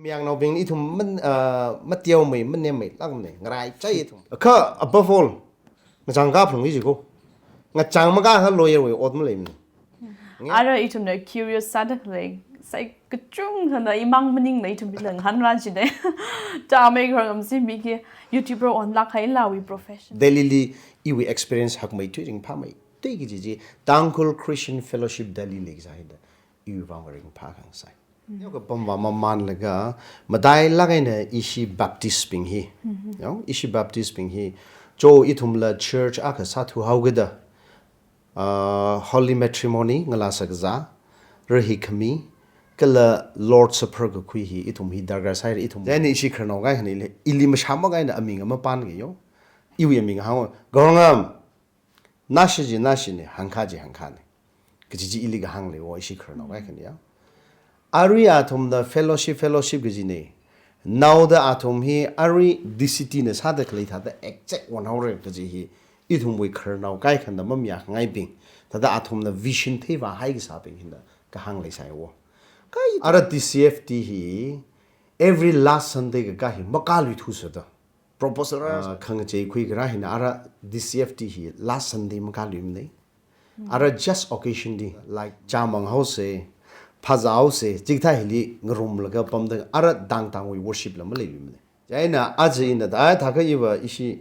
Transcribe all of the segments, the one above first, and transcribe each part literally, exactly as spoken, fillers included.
Mayangnaobing ithum man, ah, mateomei, manemmeilākmana, ngaraichai ithum. Kha above all, ngachang kaphung iji ko. Ngachang makākha lawyer wui ot maleimana. Ara ithumna curious sāda khalei, sai kachungkhana imang maningla ithum bilang hanra jida. Tamei Ghorngam Zimik hi YouTuber onlāk haila iwui profession. Delhi li iwui experience hakmeithui ringphāmeithui kaji chi Tangkhul Christian Fellowship Delhi li kasā hida iwui vang ringphā khangasai. Yoka pamva mamanlaga, matailāk eina ishi Baptist bing hi. Yao, ishi Baptist bing hi. Cho ithumla church akha sāthuhaokida, ah, holy matrimony ngalā sakazā, rahikhami, kala Lord Supper kakhui hi, ithum hi darkar sāhaira ithum. Chieina ishi khararnao kaikhana ili, ili mashāmakaina aming mapan kayo. Iwui aming hāngo, Ghorngam, nashi chi nashina, hangkha chi hangkhana. Kaji chi ili kahāng leiwo, ishi khararnao kaikhana ya. Arui athumna fellowship, fellowship kajina. Naoda athum hi arui D C T na sāda khalei thāda exact onhaora kaji hi, ithumwui khararnao kaikhana mamayāngaibing, thāda athumna vision theivāhai kasābing hina kahāng leisaiwo. Kai ara D C F T hi every last Sunday kakā hi makāluithu sāda. Proposal ra, ah, khangacheikhui kharā hina ara D C F T hi last Sunday makāluimana. Ara just occasion li, like, chāmang haosa, phazā haosa, chikathā hili ngarumlaga pamda, ara dangdangwui worship la maleiluimana. Chieina aja ina da, ai, thākha iva ishi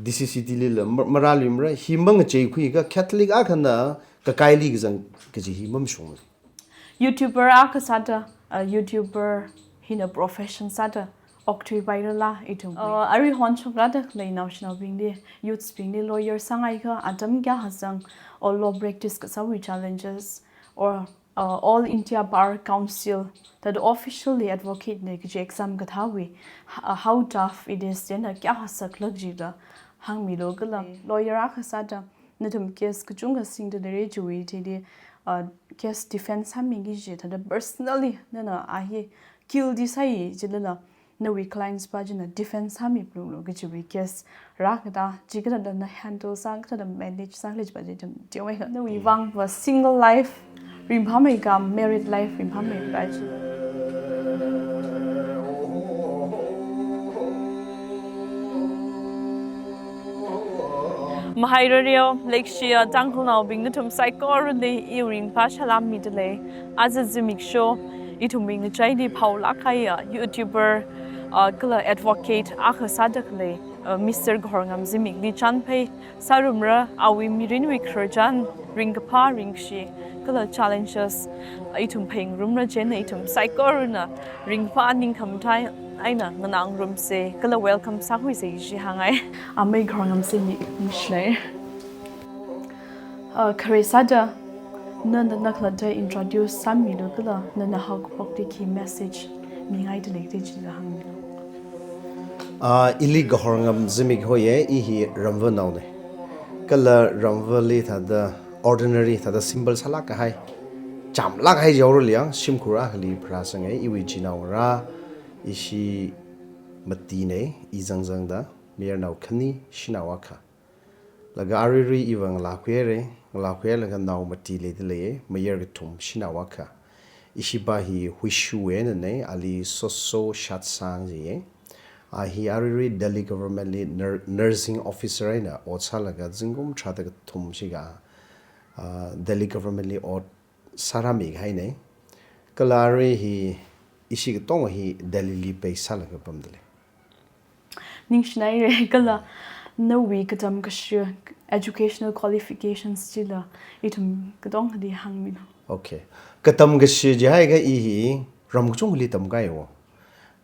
D C C T lila ma-, marāluimara, hi mangacheikhuiakha Catholic akhana kakaili kazang kaji hi mamashungmana. YouTuber akha sāda, uh, YouTuber hina profession sāda okthuipairala ithum. Uh, arui honshokrada khalei naoshinaobingli, youths bingli lawyer sāngaikha atam kayākha zang, or law practice kasāwui challenges, or, uh, All India Bar Council, thāda officially advocate na kaji exam kathāwui, uh, how tough it is, chieina kayākha saklāk jida hāngmilu kala. Lawyer akha sāda, nathum case kachungkha singda leira chiwui thili, uh, case defense sāmiki kaji thāda personally nana a hi guilty sāi jilala nawui clients pa china defense sāmi phalunglu kajiwui case rākada, chi kathāda na handle sā, kathāda manage sākhala jipa chi tam teomeikha. Nawui vangva single life ringphāmeikha, married life ringphāmeikhala chi. Mahairareo, leikashiya Tangkhulnaobing nathum saikorali iwui ringphā salam mida lei. Aja Zimik Show, ithumwui ngachaili phaolāk kahaiya YouTuber, uh, kala advocate akha sāda khalei, uh, Mister Ghorngam Zimikli chānphei sārumra, awui mirinwui khararchan, ringkaphā, ringkashi, kala challenges, ithum pheingarumra chieina ithum saikorana ringphā ningkhamathā eina nganāngarumsa, kala welcome sākhuisa kaji hāngngai. Amei Ghorngam Zimik, ningshinai. Uh, khare sāda, nana nakhalatta introduce sāmilu kala, nana haokaphokli khi message mingaida leida chila hāngmilu. Ah, ili Ghorngam Zimik hoiya, i hi Ramvanaona. Kala Ramvali thāda ordinary, thāda simple sālāk kahai, chamlāk kahai jaoraliang, shimkhur akhali pharāsanga, iwui chinaongarā, ishi matina, i zangzangda, mayarnao khani, shanao akha. Laga aruirui iva ngalākhuihaira, ngalākhuilaga nao mati leida leiya, mayar kathum shanao akha. Ishi pa hi Huishuwui einana, ali Soso Shatsang jiya. A hi aruirui Delhi government li nur-, nursing officer eina ot sālaga zingkum tharāda kathum shikha, ah, Delhi government li ot sārāmi kahaina. Kala arui hi ishi katonga hi Delhi li base sālaga pamda lei. Ningshinaira kala nawui katam kashi educational qualifications chila ithum katongali hāngmilu. Okay. Katam kashi jihaiakha i hi ram kachungkhali tamkahaiwo.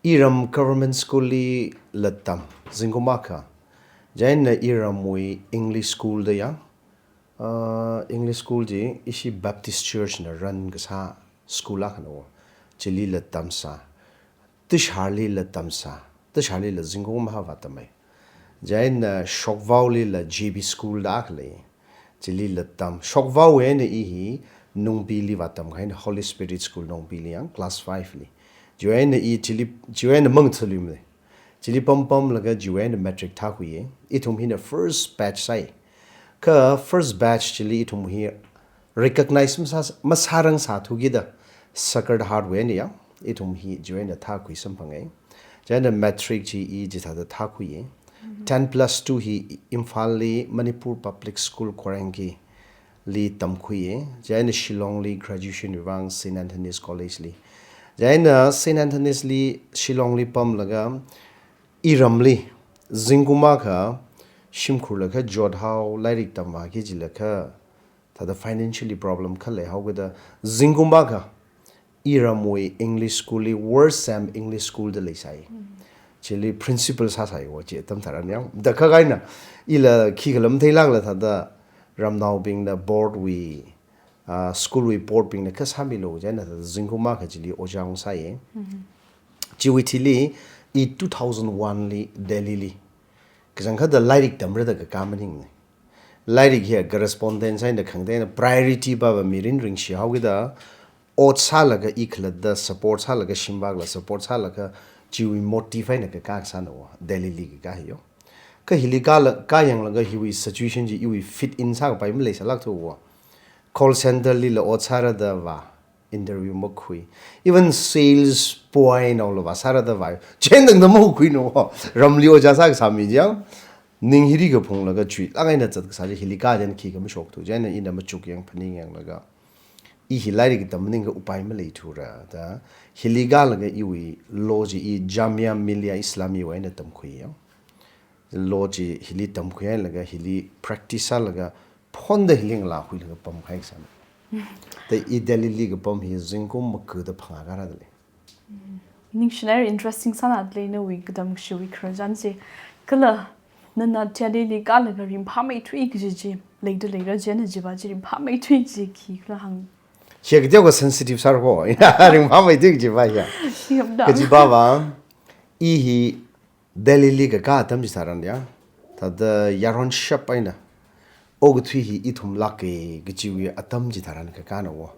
Iram government school lila tam, zingkum akha. Chieina iramwui English school da ya, ah, English school chi ishi Baptist Church na run kasā school akhana wo. Chilila tamsā. Tisharlila tamsā. Tisharlila zingkum maha vātamhai. Chieina Shokvaolila J B school da akha lei. Chilila tam. Shokvaowui eina i hi Nungpili vātamkahaina, Holy Spirit School Nungpili yang class five li. Chiwui eina i chili, chiwui eina mangthaluimana. Chili pampamlaga chiwui eina matric thākhuiya. Ithum hina first batch sāi. Kha first batch chili ithum hi recognize masā, masārangsāthukida Sacred Heart wui eina ya, Ithum hi chiwui eina thākhui samphanga. Chieina matric chi i chithāda thākhuiya. Ten plus two hi Imphalli Manipur Public School Khurengi li tamkhuiya. Chieina Shillongli graduation wuivang Saint Anthony's College li. Chieina Saint Anthony's li Shillongli pamlaga iramli zingkum akha shimkhurlaga chothao, lairik tamvāki jilakha thāda financially problem kha leihaokida zingkum akha iramwui English school li Worsham English School da leisai. Chili principal sāsaiwo chi atam tharan yang. Da kha kaina ila khikhala matheilākla thāda ramnaobingna board wui, ah, school wui board bingna kha sāmilu chieina thāda zingkum akha chili ojā ungsāya. Chiwui thili i two thousand one li Delhi li kachangkhatta lairik tamrada kakā maningmana. Lairik hiya correspondence eina khangatei eina priority pava mirin ringshihaokida ot sālaga i khalatta support sālaga shimvakla support sālaga chiwui motive eina kakā kasānawo, Delhi li kakā hiyo. Kha hili kāla, kāyanglaga hiwui situation chi iwui fit in sākapai maleisālākthuwa. Call center lila ot sārada vā, interview makhui. Even sales boy naola vāsārada vā, chieina tangda makhuinawo. Ramli ojā sākasā mi chang. Ning hiri kaphunglaga chuilāk eina zatkasā chi hili kā chieina khikha mashokthu. Chieina ina machukyang phaningyanglaga, i hi lairik tamningkha upai maleithura da hili kālaga iwui law chi i Jamia Millia Islamiyawui eina tamkhuiya. Law chi hili tamkhuihailaga hili practice sālaga phonda hili ngalākhuilaga pamkahai kasāna. Da i Delhi li kapam hi zingkum magada phangā kārada lei. Ningshinaira, interesting sānada lei nawui katam kashiwui khararchan chi. Kala nana Delhi li kālaga ringphāmeithui kaji chi leida leira, chieina chiva chi ringphāmeithui chi khikhala hāng. Hiya kateokha sensitive sāra ko. Ina ringphāmeithui kajiva hiya. Yamda. Kajiva vā, i hi Delhi li kakā atam chitharan ya, thāda yaron shap eina okathui hi ithum lāka kajiwui atam chitharan kakānawo.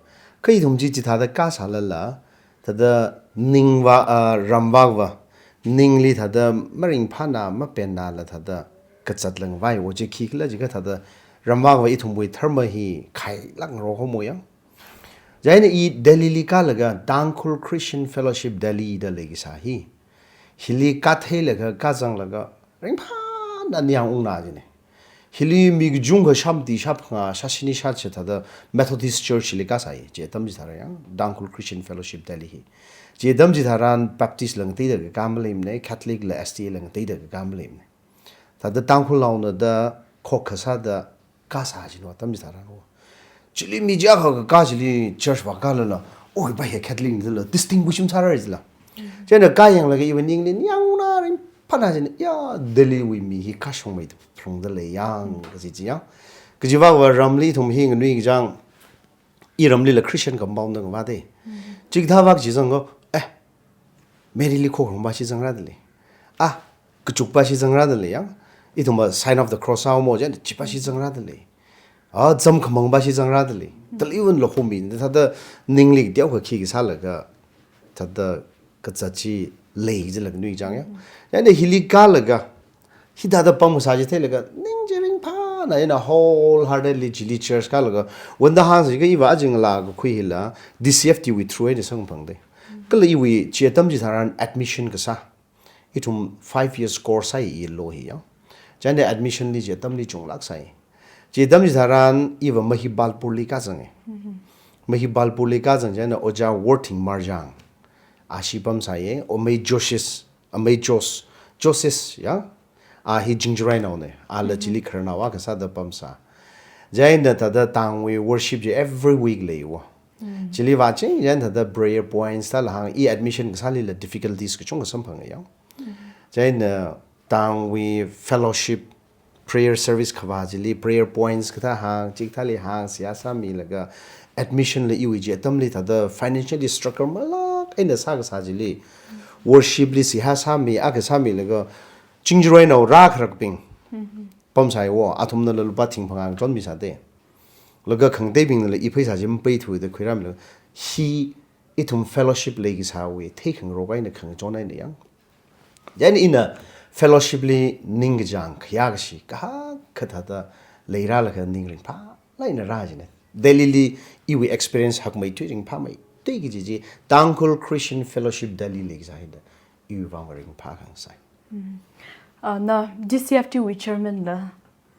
Kha ithum chi chithāda kāsālala, thāda ningva, ah, ramvakva ningli thāda maringphāna, mapennala thāda kazat langvaiwo chi khikhala jiakha thāda ramvakva ithumwui dharma hi khailāk ngarohaomo yang. Chieina i Delhi li kālaga Tangkhul Christian Fellowship Delhi da leikasā hi. Hili katheilaga kazanglaga ringphāna ningyāng ungna jina. Hili mi kachungkha shāmati shāphangā, shāshini shāchā thāda Methodist Church li kāsai, chi atam chitharan yang, Tangkhul Christian Fellowship Delhi hi. Chi atam chitharan Baptist la ngateida kakā maleimana, Catholic la S D A la ngateida kakā maleimana. Thāda Tangkhul naona da khokha sāda kasā chino atam chitharan wo. Chili mi chiakha kakā chili church vākālala, oi, pa hiya Catholic ni dala, distinguish masāra jila. Chieina kāyanglaga iva ningli ningyāngna ringphāna jina, ya, Delhi wui mi hi kashongmei phalungda lei yang, kaji chi yang. Kajiva vā ramli ithum hi nganui kachang, iramlila Christian compound da ngavāda. Chikathā vak chi zangko, eh, Mary li khokharumva chi zangrada lei. Ah, kachukva chi zangrada lei yang. Ithumva Sign of the Cross haomo chieina chiva chi zangrada lei. Ah, zamkhamangva chi zangrada lei. Taliwan lo homi, thāda ningli teokha khi kasālaga, thāda kazat chi lei jilaga nui chang ya. Chieina hili kālaga, hithāda pamkasā chi theilaga, ning chi ringphāna eina wholeheartedly chili church kālaga, wanda hāngsi ka iva ajing la kakhui hila, D C F T wui through eina samphangda. Kala iwui chi atam chitharan admission kasā. Ithum five years course sāi i law hi ya. Chieina admission li chi atamli chunglāk sai. Chi atam chitharan iva Mahibalpur li kazanga. Mahibalpur li kazang chieina Ojā Worthing Marjang. A shi pamsāya, Amei Joseph, Amei Jos-, Joseph ya. A hi Jingjarai naona. Ala chili khararnao akha sāda pamsā. Chieina thāda tangwui worship chi every week leiwo. Chili vāching, chieina thāda prayer points thāla hāng, i admission kasālila difficulties kachungkha samphanga yang. Chieina tangwui fellowship prayer service khavā chili prayer points kathā hāng, chikathāli hāng, seihā sāmilaga admission la iwui chi atamli thāda financially struggle malāk eina sākasā chili worship li seihā sāmi, akha sāmilaga Jingjarai nao rākharakbing pamsai wo, athumnala lupā thing phangā ngachonmisāda. Laga khangateibingnala i pheisā chi mapeithuda khuirāmilaga, hi ithum fellowship leikasāwui theikhangarok eina khangachon eina yang. Chieina ina fellowship li ningkachāng khayākashi kahak kathāda leirālaga ning ringphālāk eina rā jina. Delhi li iwui experience hakmeithui ringphāmei tui kaji chi Tangkhul Christian Fellowship Delhi li kasā hina iwui vang ringphā khangasai. Ah, na D C F T wui chairman la,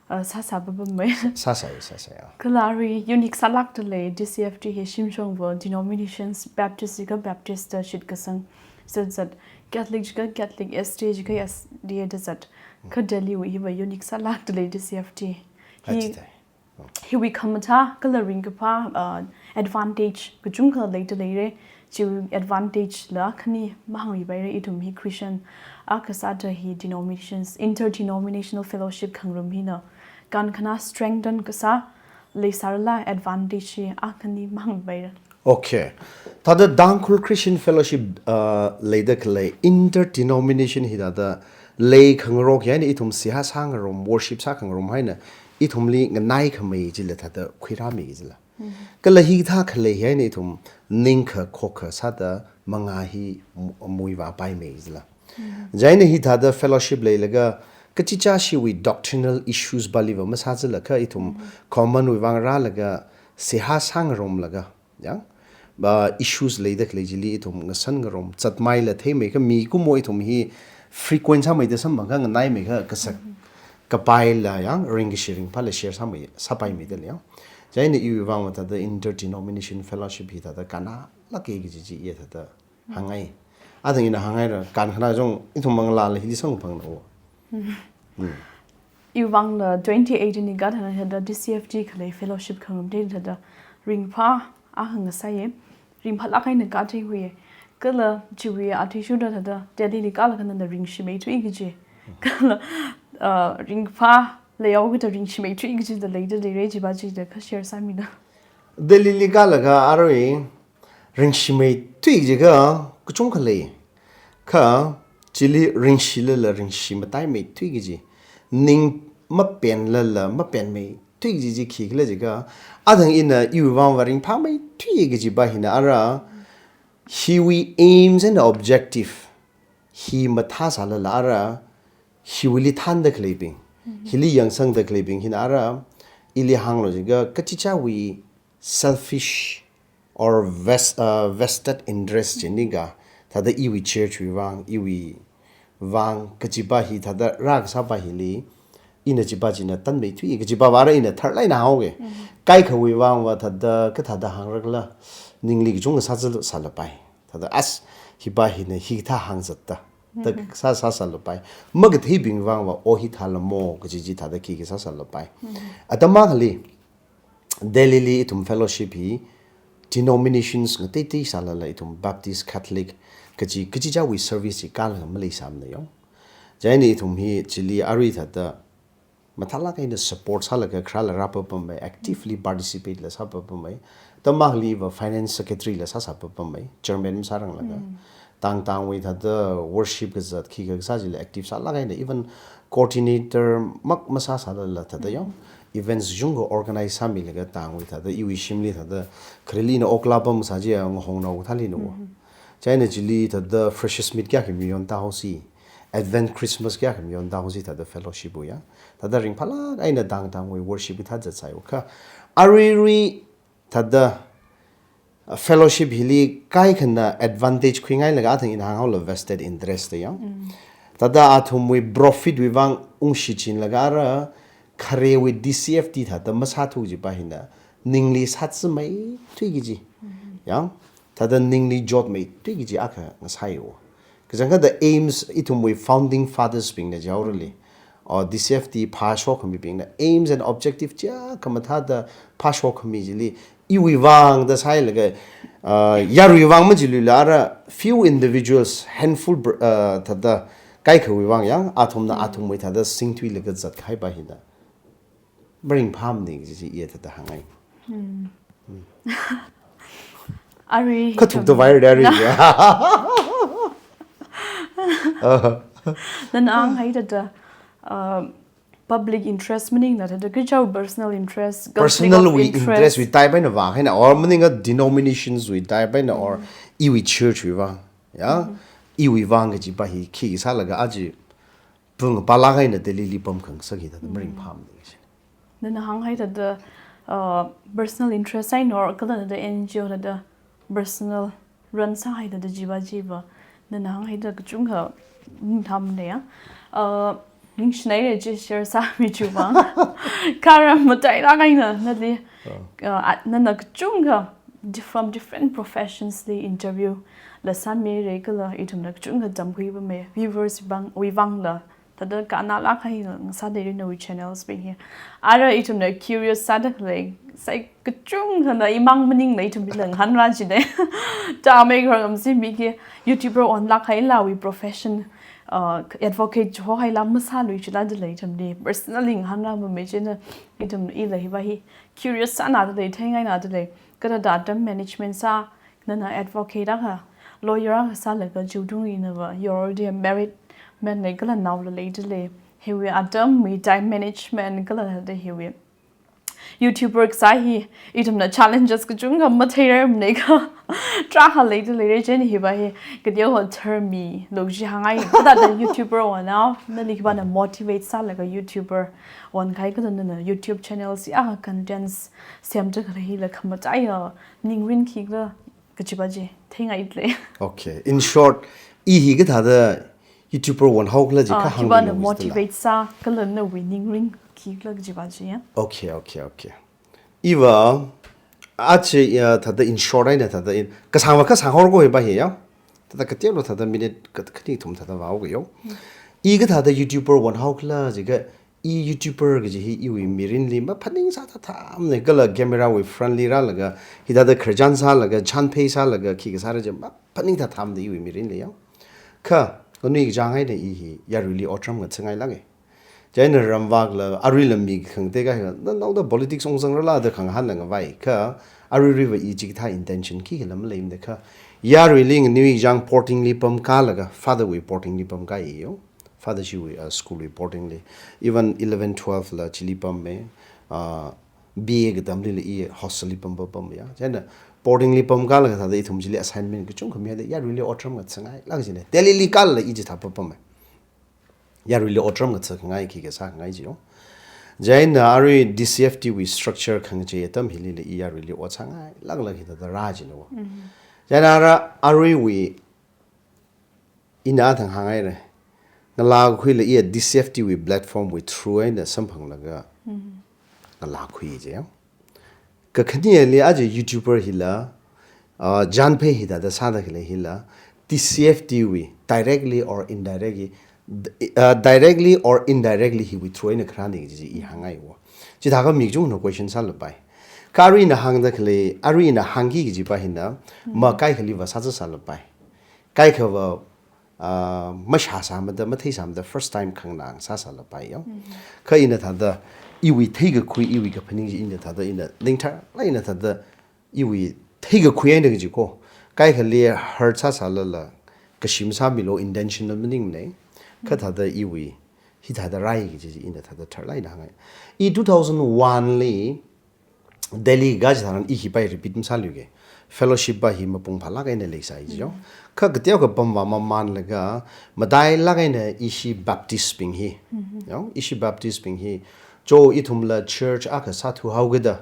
ah, sāsā papam mai. Sāsai, sāsai, ah. Kala arui unique sālākda lei D C F T hi shimshongva denominations Baptist jiakha Baptist da shitkasang zat zat, Catholic jiakha Catholic, S D A jiakha S D A da zat. Kha Delhi wui hiva unique sālākda lei D C F T. Hi, Achidai. Hiwui khamathā kala ringkaphā, ah, advantage kachungkha leida leira. Chiwui advantage la khani mahāngmipaira, ithum hi Christian akha sāda hi denominations, interdenominational fellowship khangarum hina kankhana strengthen kasā leisārala advantage hi akhani mahāngmipaira. Okay. Thāda Tangkhul Christian Fellowship, uh, leida khalei interdenomination hi thāda lei khangarok hi eina ithum seihā sāngarum, worship sākhangarum hi eina ithumli nganaikhamei chila thāda khuirāmi chila. Kala hithā khalei hi eina ithum ningkha khokha sāda mangā hi mu-, muivāpaimei chila. Chieina hithāda fellowship leilaga kachichāshiwui doctrinal issues paliva masā chila kha ithum common wui vang rālaga seihā sāngarumlaga, yang, ba issues leida khalei chili ithum ngasan ngarum, zatmeila theimei kha mikumo ithum hi frequent sāmeida samphang kha nganaimei kha kasak kapaila, yang, ringkashi ringphāla share sāmei, sāpaimeida lei, yang. Chieina iwui vangva thāda interdenomination fellowship hi thāda kannalāka kaji chi iya thāda hāngngai. Athang ina hānghaira, kankhana jong ithum manglāla hili samkaphangna o. Iwui vangla twenty eighteen li kathāna thāda D C F T khalei fellowship khangarum te thāda ringphā akha ngasāya. Ringphālāk eina kathei hui. Kala chiwui athishurda thāda Delhi li kālaga nana ringshimeithui kaji. Kala, ah, ringphā leihaokida ringshimeithui kaji da leida leira, chiva chida kha share sāmida. Delhi li kālaga arui ringshimeithui kaji kha kachungkha lei. Kha chili ringshilala ringshi mataimeithui kaji, ning mapenlala mapenmeithui kaji chi khikhala jiakha, athang ina iwui vangva ringphāmeithui kajiva hina ara, hiwui aims and objective hi mathāsālala ara, hiwuili thānda khaleibing, hili yangsangda khaleibing hina ara, ili hānglo jiakha kachichāwui selfish or ves-, uh, vested interest chi nika, thāda iwui church wui vang, iwui vang kajiva hi thāda rākasāva hili, ina chiva china tanmeithui kajivava ara ina tharlāk eina hānga. Kaikhawui vangva thāda kathāda hāngrakhala, ningli kachungkha sā sālapai. Thāda as hiva hina hithā hāngzatta, thāda sā sāsālapai. Makatheibing vangva o hithāla mo kaji chi thāda khikha sāsālapai. Atam akhali Delhi li ithum fellowship hi denominations ngateiteisālala ithum Baptist, Catholic kaji, kachichāwui service chi kālaga maleisāmana, yang. Chieina ithum hi chili arui thāda mathālāk eina support sālaga kharāla rāpapammei, actively participate la sāpapammei. Atam akhaliva finance secretary la sāsāpapammei, chairman masāranglaga. Tangtangwui thāda worship kazat khikha kasā chila active sālāk eina, even coordinator mak masāsālala thāda, yang, events kachungkha organize sāmilaga tangwui thāda iwui shimli thāda khareli ina oklā pamsā chiya ngahongnao kathāli no. Chieina chili thāda freshers meet kayākha mayontāhaosi, Advent Christmas kayākha mayontāhaosi thāda fellowship wuya. Thāda ringphālāk eina tangtangwui worship kathā zatsai o kha. Aruirui thāda, uh, fellowship hili kaikhana advantage khuingailaga athang ina hānghaola vested interest da, yang. Thāda athumwui profit wui vang ungshichinlaga ara kharewui D C F T thāda masāthu kajiva hina ningli sāchimeithui kaji, yang, thāda ningli jotmeithui kaji akha ngasāi o. Kachangkhatta aims ithumwui founding fathers bingna jihaorali, or D C F T phāshokhamibingna aims and objective chiya khamathāda phāshokhami chili iwui vangda sāhailaga, uh, yarui vang majiluila ara few individuals, handful br-, uh, thāda kaikhawui vang, yang, athumna athumwui thāda singthuilaga zatkahaiva hina maringphāmana kaji chi iya thāda hāngngai. Arui kathukda viral da arui. Nana hānghai thāda, uh, public interest maningla thāda kachichā personal interest, conflict of interest. Personal wui interest wui type eina vāhaina, or maningakha denominations wui type eina, or iwui church wui vang, ya? Iwui vang kajiva hi khi sālaga aja pung pālāk eina Delhi li pamkhangasak hi thāda maringphāmana kaji. Nana hānghai thāda, uh, personal interest eina or kala thāda N G O thāda personal run sāhaida da jiva jiva, nana hānghaida kachungkha ningtham leiya. Uh, ningshinaire chi share sāmi chiva. Kha ramatailāk eina nali, uh, a- nana kachungkha dif- from different professions li interview la sāmire kala ithumna kachungkha tamkhui pammi, viewers bang wui vangla thāda kannalāk eina sāda leiya nawui channels bing hi. Ara ithumna curious sāda khalei, sai kachungkhana imang maningla ithumli ngahānra jine. Tamei kharangam si miki YouTuber onlāk hailawui profession, uh, advocate chihohaila masālui chila da lei ithumli. Personally ngahānra mamei china ithum ila hiva hi curious sāna da lei, theingaina da lei. Kathāda atam management sā, nana advocate akha, lawyer akha sālaga chiwui tungli nava, you're already a married man lei kala naola leida lei. Hiwui atamwui time management kala da hiwui YouTuber kasā hi, ithumna challenges kachungkha matheirarmane kha. Tarākha leida leire china hiva hi, kateokha tharmilu chi hāngngai. Kathāda YouTuber onao, nali khipāna motivate sālaga YouTuber onkahai kala nana YouTube channel si akha contents semda khalei hila khamataiya ningrin khikhala kajiva chi theingaile. Okay. In short, i hi kathāda YouTuber onhaokhala chi Ah, kha khipāna hānglu motivate sā kala nawui ningrin khikhala kajiva chi ya. Okay, okay, okay. Iva, achi ya thāda in short eina thāda in, kasāngva kasānghorko hiva hi ya. Thāda kateola thāda minute ka- khani kathum thāda vāhaoka yo. I kathāda YouTuber onhaokhala jiakha, i YouTuber kaji hi iwui mirinli maphaningsā thāthāmane kala camera wui front li rālaga, hithāda khararchan sālaga, chanphei sālaga, khi kasāra chi maphaningsā thāthāmane iwui mirinli ya. Kha, nganui kachang eina i hi yaruili otram ngathangailāke. Chieina ramvakla, aruila mi khangatei kahai, na naoda politics ongzangrala da khangahānla ngavai. Kha, aruiruiva i chikathā intention khikhala maleimane kha. Yaruili nganui kachang boarding li pamkalaga, father wui boarding li pamkahai yo. Father shiwui, uh, school wui boarding li. Even eleven, twelve la chili pamme, uh, B A katamlila i hostel li pam pam pam ya. Chieina boarding li pamkalaga thāda ithum chili assignment kachungkha mihaida yaruili otram ngathangailāk jine. Delhi li kala i chithā pam pamme. Yaruili otram ngathakhangai khi kasākhangai chi yo. Chieina arui D C F T wui structure khangachei atam hilila i yaruili ot sāngailāklāk hithāda rā jine wo. Chieina ara aruiwui ina athang hānghaire. Ngalākhuila i D C F T wui platform wui through eina samphanglaga ngalākhui je ya. Kakhaneli aja YouTuber hila, uh, chanphei hithāda sāda khalei hila, D C F T wui directly or indirectly, uh, directly or indirectly hiwui through eina kharāne kaji i hāngngai wo. Chithākha mi kachungkhana question sālapai. Kha aruina hāngda khalei, aruina hāngki kajiva hina, ma kaikhaliva sāza sālapai. Kaikhava, ah, mashāsāmada, matheisāmada, first time khanganā sāsālapai yo. Kha ina thāda, iwui theikakhui, iwui kaphaning chi ina thāda, ina ningthar, la ina thāda, iwui theikakhui eina kaji ko. Kaikhali hurt sāsālala, kashim sāmilu intentional maningmane. Kha thāda iwui, hithāda rai kaji ina thāda tharlāk eina hāngngai. I two thousand one li, Delhi ga chitharan i hiva repeat masāluike. Fellowship va hi mapung phālāk eina leisai jo. Kha kateokha pamva mamanlaga, matailāk eina ishi Baptist bing hi. Yo, ishi Baptist bing hi. Cho ithumla church akha sāthuhaokida,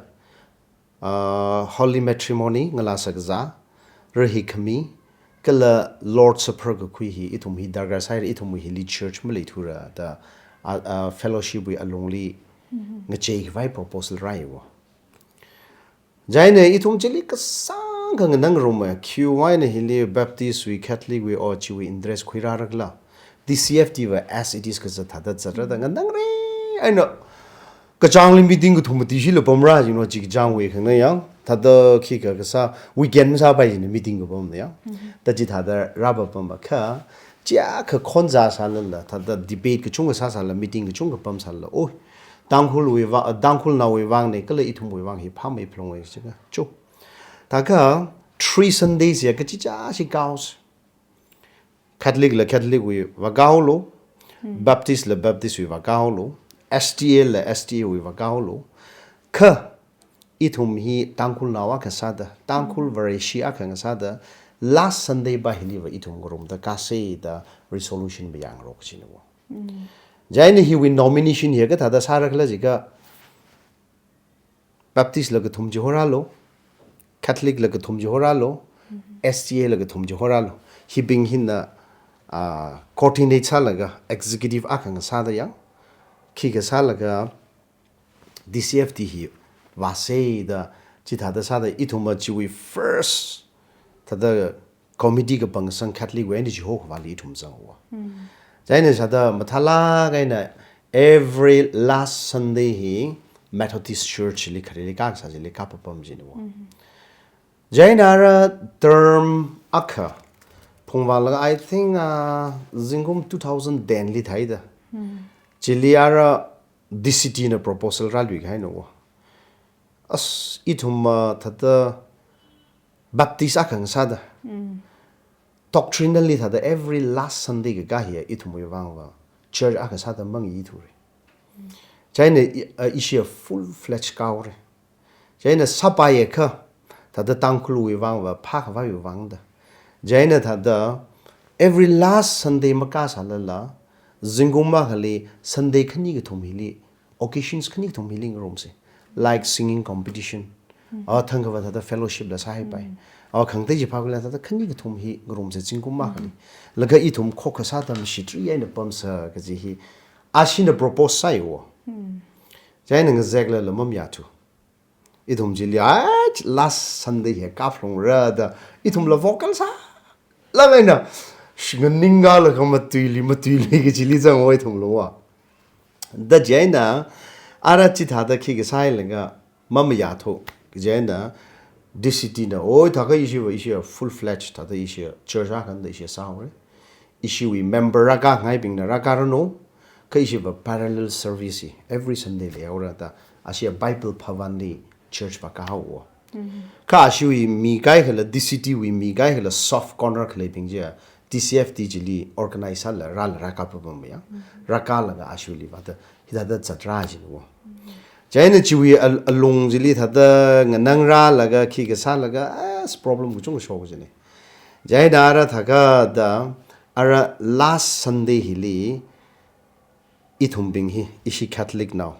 ah, holy matrimony, ngalā sakazā, rahikhami, kala Lord Supper kakhui hi, ithum hi darkar sāhaira, ithum hili church maleithura da, ah, ah, fellowship wui alungli ngacheikhavai proposal rāi wo. Chieina ithum chili kasāngkha nganāngarumma, khiwuivang eina hili Baptist wui, Catholic wui, o chiwui interest khuirārakhala. D C F T va as it is kazat thāda zatrada nganāngra eina kachāngli meeting kathum mati shila pamra jino, chi kachāngwui khangnā ya. Thāda khikha kasā weekend masāpai jina meeting kapamna ya. Da chithāda rāpapamma kha, chiakha khonza sālala, thāda debate kachungkha sāsāla, meeting kachungkha pamsāla. Oi, Tangkhulwui vang, Tangkhulnaowui vangne, kala ithumwui vang hi phāmei phalungwui sika. Chu. Thākha three Sundays ya kachichā shi kaos. Catholic la Catholic wui vākaolu, Baptist la Baptist wui vākaolu, S D A la S D A wui vākaolu. Kha ithum hi Tangkhulnao akha sāda, Tangkhul Vareshi akha ngasāda, last Sunday va hiliva ithum ngarumda kasāda resolution va yangrok jina wo. Chieina hiwui nomination hi kathāda sārakhala jiakha, Baptist la kathum chihorālu, Catholic la kathum chihorālu, S T A laga thum chi horālu. Hibing hina, ah, coordinate sālaga executive akha ngasāda yang, khikha sālaga D C F T hi vāsei da, chithāda sāda ithum ma chiwui first thāda committee kapang sang Catholic wui eina chi hokhavāli ithum zangwa. Chieina sāda mathālāk eina every last Sunday hi Methodist Church li khareli kasā chili kapapam jinawa. Chieina ara term akha phungvālaga, I think, ah, zingkum two thousand ten li thaida. Chili ara D C T na proposal rālui kahainawa. As ithum ma thāda Baptist akha ngasāda. Doctrinally thāda every last Sunday kakā hi ithumwui vangva church akha sāda mangithura. Chieina i, ah, ishi full fledged kahaora. Chieina sāpaiakha, thāda Tangkhulwui vangva phākhavaiwui vangda. Chieina thāda every last Sunday makasālala, zingkum akhali Sunday khani kathum hili, occasions khani kathum hili ngarumsa. Like singing competition, ah, thangkhavā thāda fellowship la sāhaipai. Ah, khangatei chi phākhuila thāda khani kathum hi ngarumsa zingkum akhali. Laga ithum khokkha sāda mashitri eina pamsa kaji hi ashina propose sāiwa. Chieina ngazeklala mamayāthu. Ithum chili, "Ai, last Sunday hi kaphalungra," da ithumla vocal sālāk eina, sh-, nganingalaga matuili, matuili kachili zangwa ithumlawa. Da chieina, ara chithāda khikha sāhailaga mamayāthu. Chieina D C T na, "Oi, thākha ishiva, ishi full fledged, thāda ishi church akha da ishi sāhaora. Ishiwui member rākāngaibingna rākāranu, kha ishiva parallel service hi every Sunday leihaora," da, ashi Bible Bhavan li church va kahaowa. Kha ashiwui mi kaikhala, D C T wui mi kaikhala soft corner khaleibing chiya, D C F T chili organize sāla rāla rākapapam ya. Rākālaga ashiwuili vāda, hithāda zatra jinawa. Chieina chiwui al-, alung chili thāda nganangrālaga khikha sālaga, as problem kachungkha shok jina. Chieina ara thākha da, ara last Sunday hili ithumbing hi, ishi Catholic nao,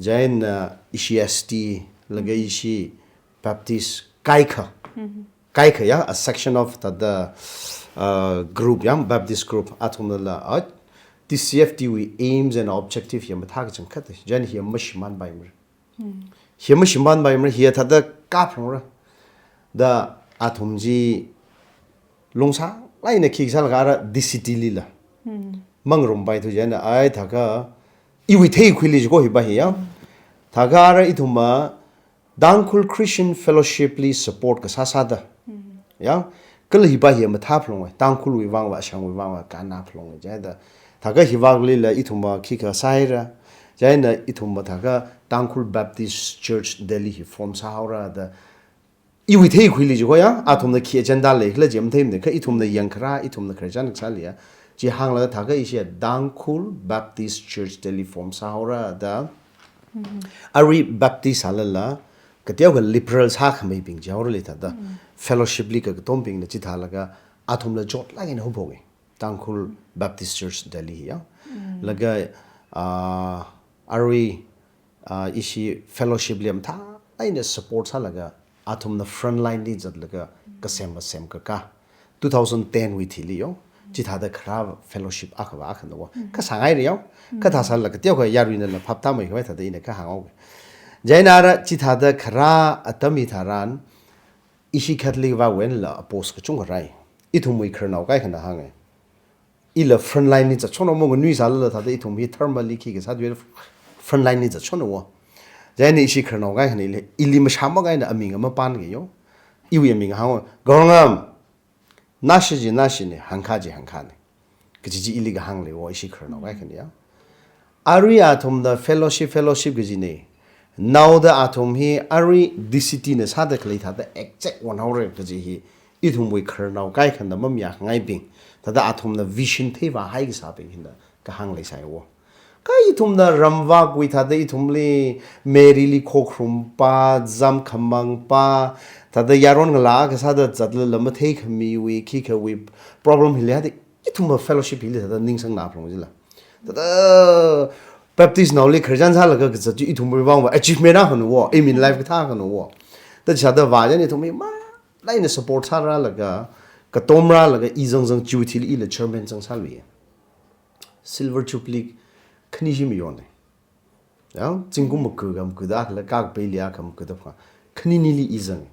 chieina ishi S T, laga ishi Baptist kaikha. Kaikha ya, a section of thāda, uh, group ya, Baptist group, athumnala, ah, D C F T wui aims and objective hi mathā kachangkhat, chieina hi mashimānpaimara. Hi mashimānpaimara, hi thāda kaphalungra. Da athum chi lungsālāk eina khikha sālaga ara D C T lila mangarumpaithu. Chieina, "Ai, thākha iwui theikhuili jiko hiva hi ya. Thākha ara ithum ma Tangkhul Christian Fellowship li support kasā sāda." Ya, kala hiva hi mathāphalunga, Tangkhulwui vangva, ashangwui vangva kannaphalunga, chieina. Thākha hiva lila ithum ma khikha sāhaira, chieina ithum ma thākha Tangkhul Baptist Church Delhi hi form sāhaora da. Iwui theikhuili jiko ya, athumna khi agenda leikhala chi matheimana, kha ithumna yangkharā, ithumna khararchan kasāli ya. Chi hānglaga thākha ishi Tangkhul Baptist Church Delhi form sāhaora da. Arui Baptist sālala, kateokha liberal sākhameibing chihaorali thāda. Fellowship li kakatombingna chithālaga, athumla chotlāk eina haophunga. Tangkhul Baptist Church Delhi ya. Laga, ah, arui, ah, ishi fellowship li mathā eina support sālaga, athumna front line li zatlaga, kasem kasem kakā. Two thousand ten wui thili yo, chithāda kharā fellowship akhava akhanawa. Kha sāngaira yo, kha thāsālaga teokha yaruinala phaptāmeikhavai thāda ina kahāng haoga. Chieina ara chithāda kharā atam hitharan, ishi Catholic vāwui einala oppose kachungkha rāi. Ithumwui khararnao kaikhana hānga. Ila front line li zatshonhaowa, nganuisālala thāda ithum hi tharmali khikha sāthuila front line li zatshonhaowa. Chieina ishi khararnao kaikhana ili, ili mashāmāk eina aming ama pānga yo. Iwui aming hānga, Gaorngam, nashi chi nashina, hangkha chi hangkhana. Kaji chi ili kahāng leiwo, ishi khararnao kaikhana ya. Arui athumna fellowship, fellowship kajina. Naoda athum hi arui D C T na sāda khalei thāda exact wonhaora kaji hi, ithumwui khararnao kaikhana mamayāngaibing, thāda athumna vision theivāhai kasābing hina kahāng leisāiwo. Kha ithumna ramvākwui thāda ithumli Mary li khokharumpā, zam khamangpā, thāda yaron ngalā kasāda zatlala matheikhamiwui, khikhawui problem hili hāda, ithumva fellowship hili thāda ningsangnaphalunga jila. Thāda Baptist naoli khararchan sālaga kazat chi ithumwui vangva achievement akhanawo, aim in life kathā akhanawo. Thāda chithāda vā chieina ithum hi ma laina support sārālaga, katom rālaga, i zangzang chiwui thili ila chairman zangsāluiya. Silver Jubilee khani chi mayonne. Ya, zingkum maku kam kuda khala kak pei lia kam kuda pha. Khani nili i zang.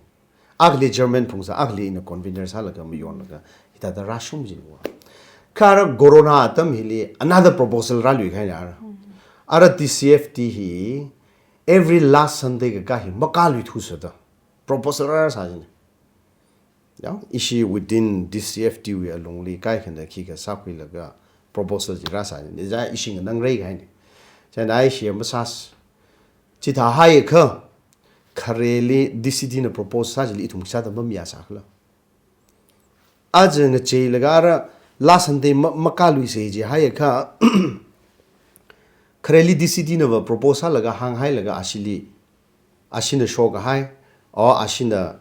Akhali chairman phungsā, akhali ina convener sālaga mayonlaga, hithāda rāshung jin wa. Kha ara corona atam hili another proposal rālui kahaina ara. Ara D C F T hi every last Sunday kaka hi makāluithusada proposal rāsā jin. Ya, ishi within D C F T wui alungli kaikhana khikha sākhuilaga proposal chi rāsā jin. Chieina ishi nganāngrei kahaina. Chieina ishi masas. Chithāhaiakha, khareli D C T na propose sā chili ithum sāda mamayā sākhala. Aja ngacheilaga ara last Sunday ma, makāluisa jihaiakha, khareli D C T nava propose sālaga hānghailaga ashili, ashina shokahai, or ashina,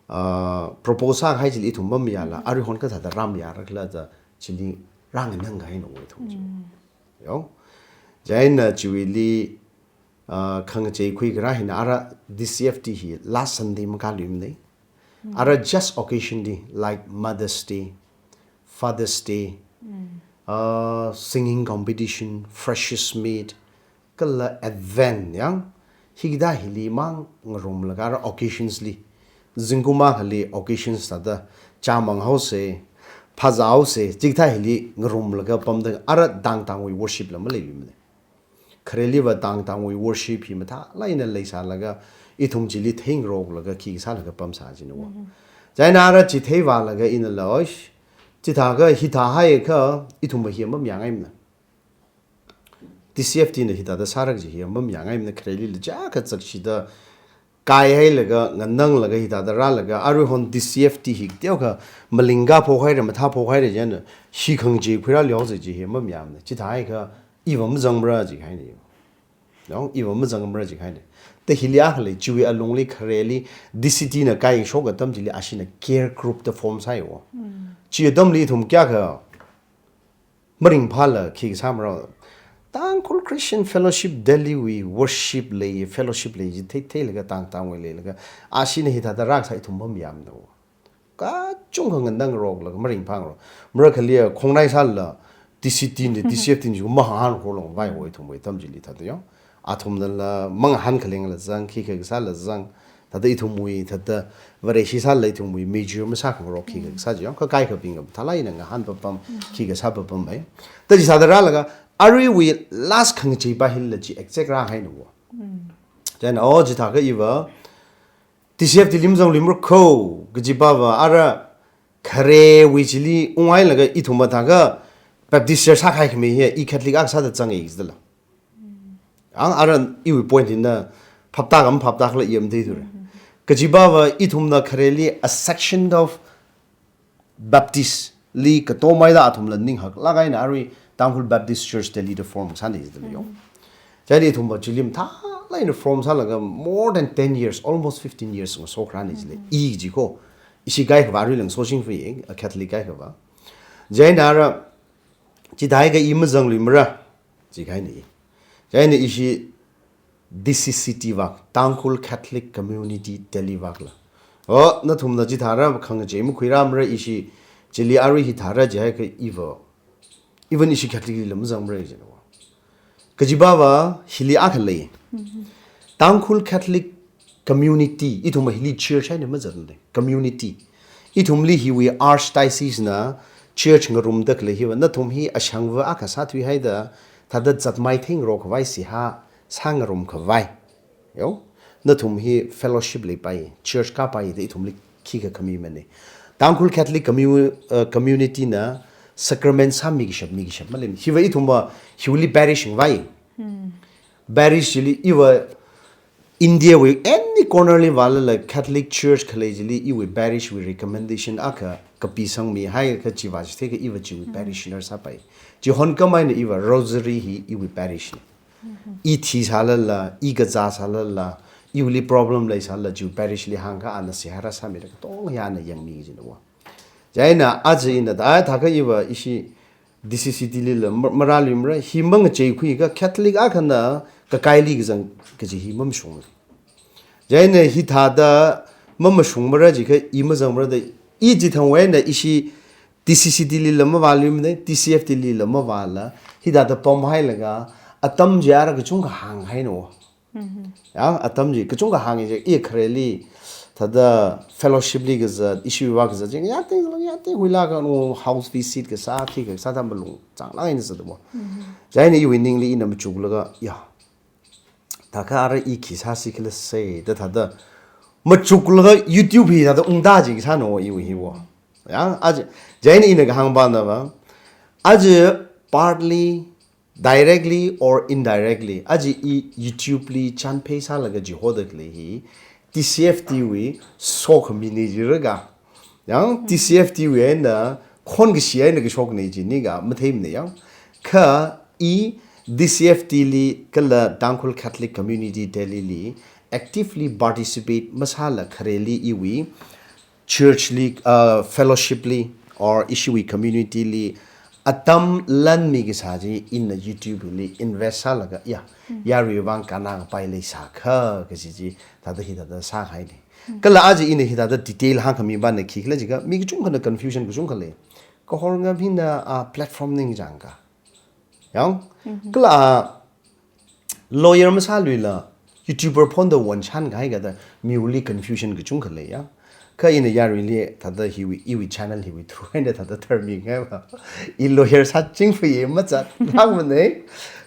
uh, propose sākahai chili ithum mamayāla, aruihon kathāda rāmayārakhala da chili rānganāngkahaina ithum chi. Yo. Chieina chiwuili, uh, khangachei khuikharā hina ara D C F T hi last Sunday makāluimana. Ara just occasion li, like Mother's Day, Father's Day, uh, singing competition, freshers meet, kala Advent yang, hikathā hili mang ngarumlaga ara occasions li, zingkum akhali occasions thāda, chāmang haosa, phazā haosa, chikathā hili ngarumlaga pamda ara tangtangwui worship la maleiluimana. Khareliva tangtangwui worship hi mathālāk eina leisālaga, ithum chili theingaroklaga khi sālaga pamsā jin wa. Chieina ara chi theivālaga inala, oish, chithākha hithāhaiakha, ithum hi mamayāngaimana. D C F T na hithāda sāra kaji hi mamayāngaimana, kharelila chiyākha zakshida kaihailaga, nganānglaga, hithāda rālaga, aruihon D C F T hi teokha malingkā phokhaira, mathā phokhaira chieina, hi khangachei khuirāli haosa chi hi mamayāmana. Chithāhaiakha, iva mazangmara jikahaina. No, iva mazangmara jikahaina. Te hili akhalei chiwui alungli khareli D C T na kaishok atam chili ashina care group da form sāya wa. Chi atamli ithum kayākha maringphāla khi sāmara. Tangkhul Christian Fellowship Delhi wui worship lei, fellowship lei, chi thei theilaga tangtangwui leilaga, ashina hithāda rākasā ithum mamayāmana wa. Kachungkha nganāngaroklaga maringphāngarok. Marakhali khongnai sālala, D C T na, D C F T na, mahāngarok longvai wa ithumwui atam chili thāda yo. Athumnala mangahān khalengla zang, khikha sāla zang, thāda ithumwui, thāda Vareshi sālala ithumwui major masākhangarok khikha sā chi yo, kha kaikhabingva mathālāk eina ngahānpapam, khikha sāpapam hai. Ta chi sāda rālaga, aruiwui last khangacheipa hila chi exact rāhaina wa. Chieina, oh, chithākha iva, D C F T li mazangluimara kho, kajipava, ara kharewui chili unghailaga ithum mathākha Baptist Church sākahai khami hi, i Catholic akha sāda zanga jidala. Ang ara iwui point hina phaptā kam phaptākhala i matheithura. Kajipava ithumna khareli a section of Baptist li katomhaida athumla ninghaklāk eina arui Tangkhul Baptist Church Delhi da form sāna jidala yo. Chieina ithumva chili mathālāk eina form sālaga more than ten years, almost fifteen years ngasokharāna jila. I chi kho, ishi kaikhava aruila ngasokshing fui, a Catholic kaikhava. Chieina ara, chithākha i mazangluimara jikahaina. Chieina ishi D C C T vak, Tangkhul Catholic Community Delhi vakla. Oh, nathumna chithāra khangachei makhuirāmara, ishi chili arui hithāra jihaiakha iva, even ishi Catholic lila mazangmara jina wa. Kajipava hili akhalei. Tangkhul Catholic Community, ithumva hili church eina mazatna, community. Ithumli hiwui Archdiocese na church ngarumda khalei hiva, nathum hi ashangva akha sāthuihaida, thāda zatmai theingarok khavai seihā sāngarum khavai. Yo, nathum hi fellowship leipai, church kāpai da ithumli khikha khami mana. Tangkhul Catholic commu-, uh, Community na sacrament sāmi kashap, mi kashap maleimana. Hiva ithumva, hiwuili parish ngavai. Parish chili iva India wui any corner li vālala Catholic Church khalei chili iwui parish wui recommendation akha kapisangmihaiakha chiva chitheikha iva chiwui parishioner sāpai. Chihon kamaina iva Rosary hi iwui parish na. I thisālala, i kazāsālala, iwuili problem leisālala, chiwui parish li hāngakha ana seihā rāsāmida katonga ana yangmi jina wa. Chieina aja ina da, thākha iva ishi D C C T lila ma-, marāluimara, hi mangachei khuikha Catholic akhana kakaili kazang kaji hi mamashung. Chieina hithāda Mamashungmara jiakha i mazangmara da, i chithangwui eina ishi T C C T lila mavāluimana, T C F T lila mavāla, hithāda pamhailaga, atam chi ara kachungkha hānghaina. Ya, atam chi kachungkha hānga chi, i khareli, thāda fellowship li kazat, ishiwui vā kazat chi, yating, yating huilaga no house visit kasā, khi kasā da malung changlāk eina zatda mo. Chieina iwui ningli ina machuklaga, ya, thākha ara i khi sāsi khala se, da thāda machuklaga YouTube hi thāda ungda chi kasāna iwui hi wo. Ya, aja, chieina ina kahāng pana va, aja partly, directly or indirectly, aja i YouTube li chānphei sālaga chihoda khalei hi, T C F T wui sokhamina jira ga. Yang T C F T wui eina, khonkashi eina kashokna jina ga, matheimana yang. Kha i T C F T li kala Tangkhul Catholic Community Delhi li actively participate masāla khareli iwui church li, uh, fellowship li, or ishiwui community li, atam lan mikasā chi ina YouTube li invest sālaga, ya, yarui vang kannā kapai leisākha, kaji chi, thāda hithāda sākahaina. Kala aja ina hithāda detail hāngkhami pana khi khala jiakha, mi kachungkhana confusion kachungkha lei. Kahornga hina, ah, platform ning jangka. Yang, kala lawyer masāluila, YouTuber phonda won chānkahai kada, miwuili confusion kachungkha lei ya. Kha ina yaruili thāda hiwui, iwui channel hiwui through eina thāda tharmingai va. I lawyer sāching fui mazat, hāngmana.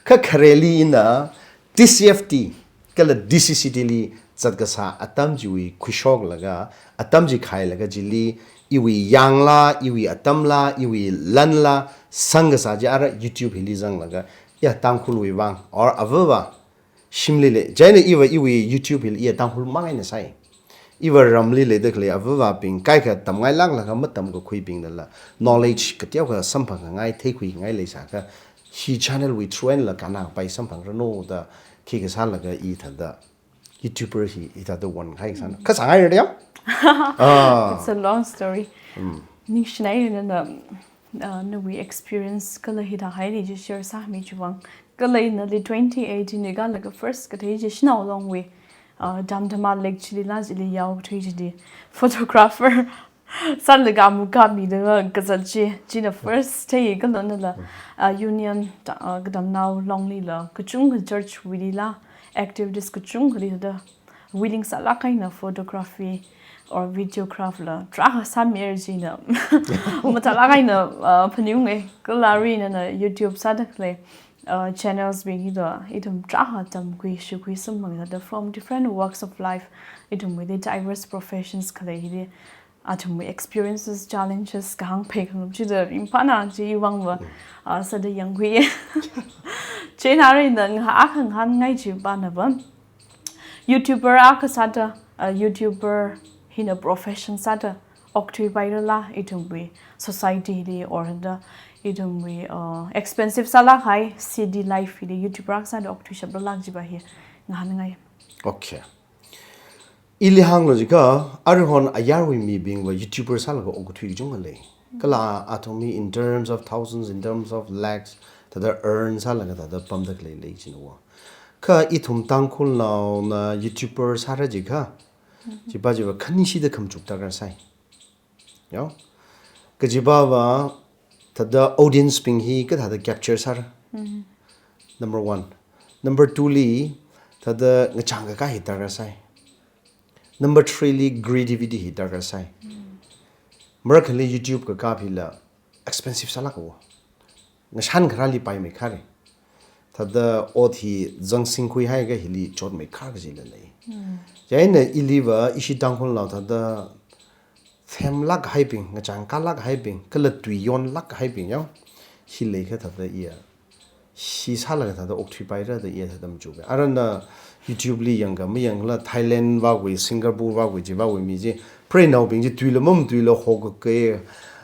Kha khareli ina T C F T, kala T C C T li zatkasā atam chiwui khuishoklaga, atam chi khailaga chili, iwui yangla, iwui atamla, iwui lanla, sangkasā chi ara YouTube hili zanglaga, ya Tangkhulwui vang, or avava, shimli lei, chieina iva iwui YouTube hili ya Tangkhul mang eina sai. Iva ramli leida khalei avavabing, kaikha tamngailāklaga matamkakhuibingnala, knowledge kateokha samphang khangai, theikhui khangai leisākha, hi channel wui through einala kannā kapai samphangranu da, khi kasālaga i thāda YouTuber hi, i thāda won khai san. Kasāngai da ya? Ah. It's a long story. Ningshinai nana, uh, nawui experience kala hithāhaili chi share sāmi chiwui vang. Kala ina li twenty eighteen li kalaga first kathei chi Shanao Longwui, uh, Damdama Lake chilila chili yaothui chili photographer sālaga amu kapmida kazat chi, china first thei kala nala, ah, Union, ah, Kadamnao Longlila, kachungkha church wuilila, activities kachungkhali thāda willing sālāk eina photography or videograph la, tarākha sāmira china. Mathālāk eina, ah, phaningunga, kala arui nana YouTube sāda khalei, ah, channels bing hida, ithum tarākha tamkhui, shukhui samphang thāda from different walks of life, ithumwuili diverse professions khalei hili, athumwui experiences, challenges, kahāng phei khangarum chida ringphāna chi iwui vang va, ah, sāda yangkhui. Chieina arui ina ngahā akha ngahānngai chi pana va, YouTuber akha sāda, ah, YouTuber hina profession sāda okthuipairala, ithumwui society li or da ithumwui, ah, expensive sālāk kahai city life hili YouTuber akha sāda okthuishaprala jiva hi ngahānngai. Okay. Ili hānglu jiakha, aruihon ayarwui mibing va YouTuber sālaga okathui kachungkha lei. Kala athum hi in terms of thousands, in terms of lakhs, thāda earn sālaga thāda pamda khalei lei china wa. Kha ithum Tangkhulnaona YouTuber sāra jiakha, chiva chiva khanishida khamachuk darkar sai. Yo. Kajiva va, thāda audience bing hi kathāda capture sāra. Number one. Number two li, thāda ngachang kakā hi darkar sai. Number three li, creativity hi darkar sai. Marakhali YouTube kakap hila expensive sālāka wa. Ngashan kharāli paimeikharei. Thāda ot hi zangsingkhui haiakha hili chotmeikhar kajila lei. Chieina ili va ishi Tangkhulnao thāda themlāk haibing, ngachang kalāk haibing, kala tui yonlāk haibing ya. Hi leikha thāda iya. Hi sālaga thāda okthuipaira da iya thāda machuka. Arana YouTube li yangakha mayangla Thailand vāwui, Singapore vāwui, chiva vāwui mi chi. Preinaobing chi tuila mamatuila hokakei,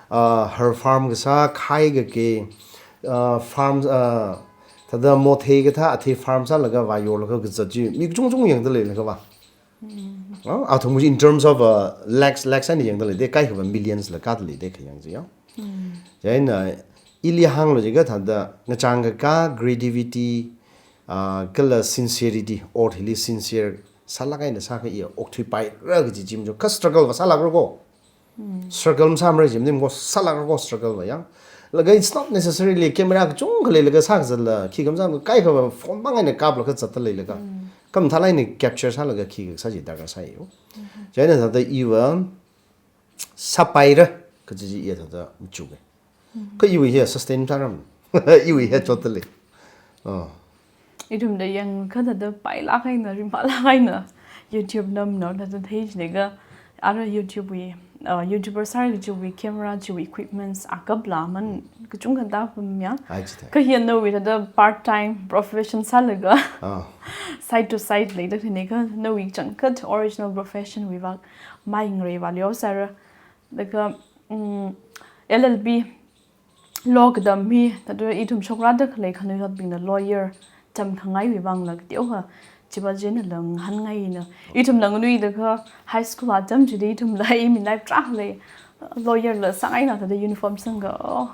ah, her farm kasā, khaikakei, ah, farm, ah, thāda mothei kathā, athei farm sālaga vāyorlaga kazat chi. Mi kachungchung yangda leilakha va. Ah, athum chi in terms of, uh, lakhs, lakhs eina yangda leida, kaikha va millions la kāda leida khayang chi ya. Chieina, ili hānglu jiakha thāda, ngachang kakā, creativity, ah, kala sincerity, ot hili sincere Sālāk eina sākha iya okthuipaira kaji chi machu, kha struggle va sālākra ko. Struggle masāmara chi maning ko, sālākra ko struggle va yang. Laga it's not necessarily camera kachungkha leilaga sākazatla, khi khamsā kaikha phone mang eina kaplaga zatda leilaga. Kha mathālāk eina capture sālaga khi kasā chi darkar sāya. Chieina thāda iva sāpaira kaji chi iya thāda machuka. Kha iwui hi sustain sāram. Iwui hi chotda lei. Oh. Ithumda yangkha thāda pailāk eina, ringphālāk eina YouTube namna thāda thei chine kha, ara YouTube wui, uh, YouTuber sāra kajiwui camera, chiwui equipments, akapla man kachungkha tāpam ya. Ai chithei. Kha hi nawui thāda part time profession sālaga, ah, side to side leida khane kha nawui changkhat original profession wui vak mai ngarei va leo sāra. Laga, mm, L L B, law katam hi, thāda ithum shokrāda khalei khanuithotbingna lawyer tamkhangaiwui vangla kateokha chiva chieina langhangaina. Ithumla nganuida kha high school atam chili ithumla aim in life tarākha lei, lawyer la sāngaina thāda uniform sangkha, oh,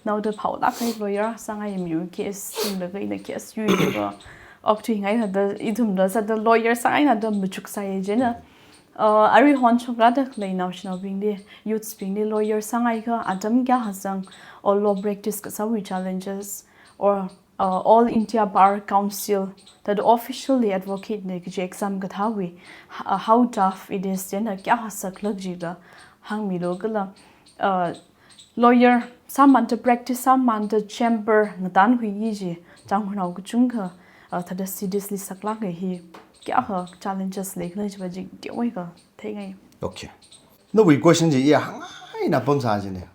naoda phaolāk kahai lawyer sāngai miu case singlaga ina case yuilaga okthuingai thāda ithumla sāda lawyer sāngaina da machuksāya chieina. Uh, aruihon shokrāda khalei naoshinaobingli, youths bingli lawyer sāngaikha atam kayākha zang, or law practice kasāwui challenges, or, uh, All India Bar Council, thāda officially advocate na kaji exam kathāwui, uh, how tough it is, chieina kayākha saklāk jila hāngmilu kala, uh, lawyer sāmanda, practice sāmanda chamber ngatānkhui chi, Tangkhulnao kachungkha, uh, thāda cities li saklāka hi kayākha challenges leikhala chiva chi teomeikha theingai. Okay. Nawui question chi iya hāngngaina pamsā chine.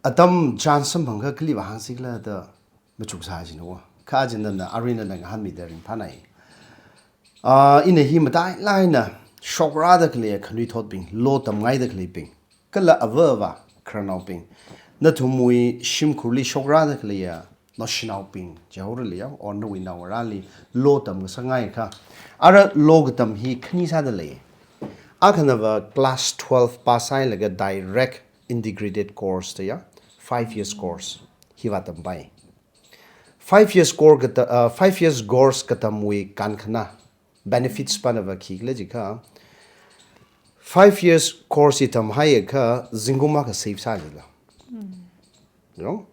Atam chance samphangkha kali va hāngsikhala da machuksā chine wa. Kha chieina nana, arui nana ngahānmida ringphānai. Ah, ina hi matailāk eina shokrāda khalei khanuithotbing, law tamngaida khaleibing, kala ava avā khararnaobing, nathumwui shimkhurli shokrāda khaleiya naoshinaobing chihaorali ya, or nawui naongarāli law tamngasakngaikha, ara law katam hi khani sāda lei. Akhanava class twelve pass sāhailaga direct integrated course da ya, five years course hi vātampai. Five years course kata-, uh, five years course katamwui kankhana, benefits panava khikhala jiakha, five years course hi tamhaiakha zingkum akha save sā jila. Wrong?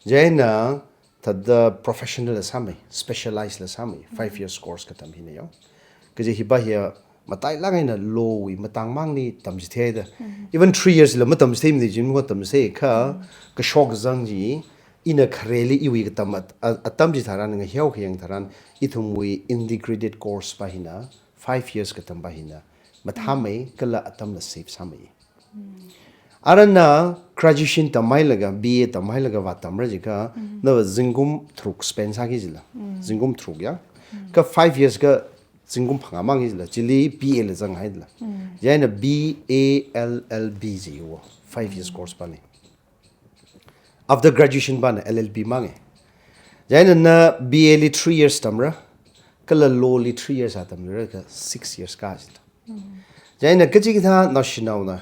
Chieina thāda professional la sāmei, specialize la sāmei, five years course katam hina ya. Kaje hiva hiya matailāk eina law wui matangmangli tamchitheida. Even three years la matamchitheimana, jin matamchitheikha, kashok kazang chi, ina khareli iwui katam at-, a-, atam chitharan, ngaheo khayang tharan, ithumwui integrated course va hina, five years katam va hina mathāmei kala atamla save sāmei. Ara na graduation tamhailaga, B A tamhailaga vātamra jiakha, nava zingkum tharuk spend sāki jila. Zingkum tharuk ya. Kha five years kha zingkum phangā mangki jila. Chili B A la zanghaila. Chieina B A L L B jiwo. Five years course vane. After graduation vana L L B mange. Chieina na B A li three years tamra, kala law li three years a tamlira kha six years ka jila. Chieina kachikathā naoshinaona,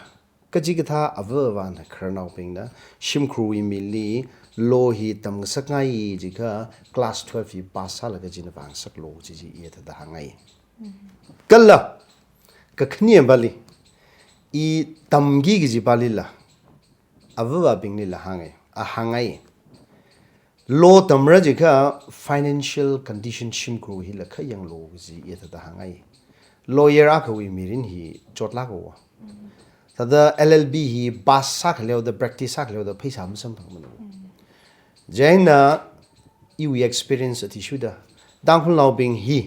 kachikathā ava avāna khararnaobingna, shimkhurwui mili law hi tamngasakngai jiakha class twelve hi pass sālaga china vāngasaklu chi chi iya thāda hāngngai. Kala, kakhane vali, i tamki kaji valila, ava avābinglila hāngngai, a hāngngai. Law tamra jiakha financial condition shimkhur hila kha yanglu kaji iya thāda hāngngai. Lawyer akhawui mirin hi chotlāka wa. Thāda L L B hi pass sākhaleoda, practice sākhaleoda pheisā masamphangmana. Chieina iwui experience athishurda, Tangkhulnaobing hi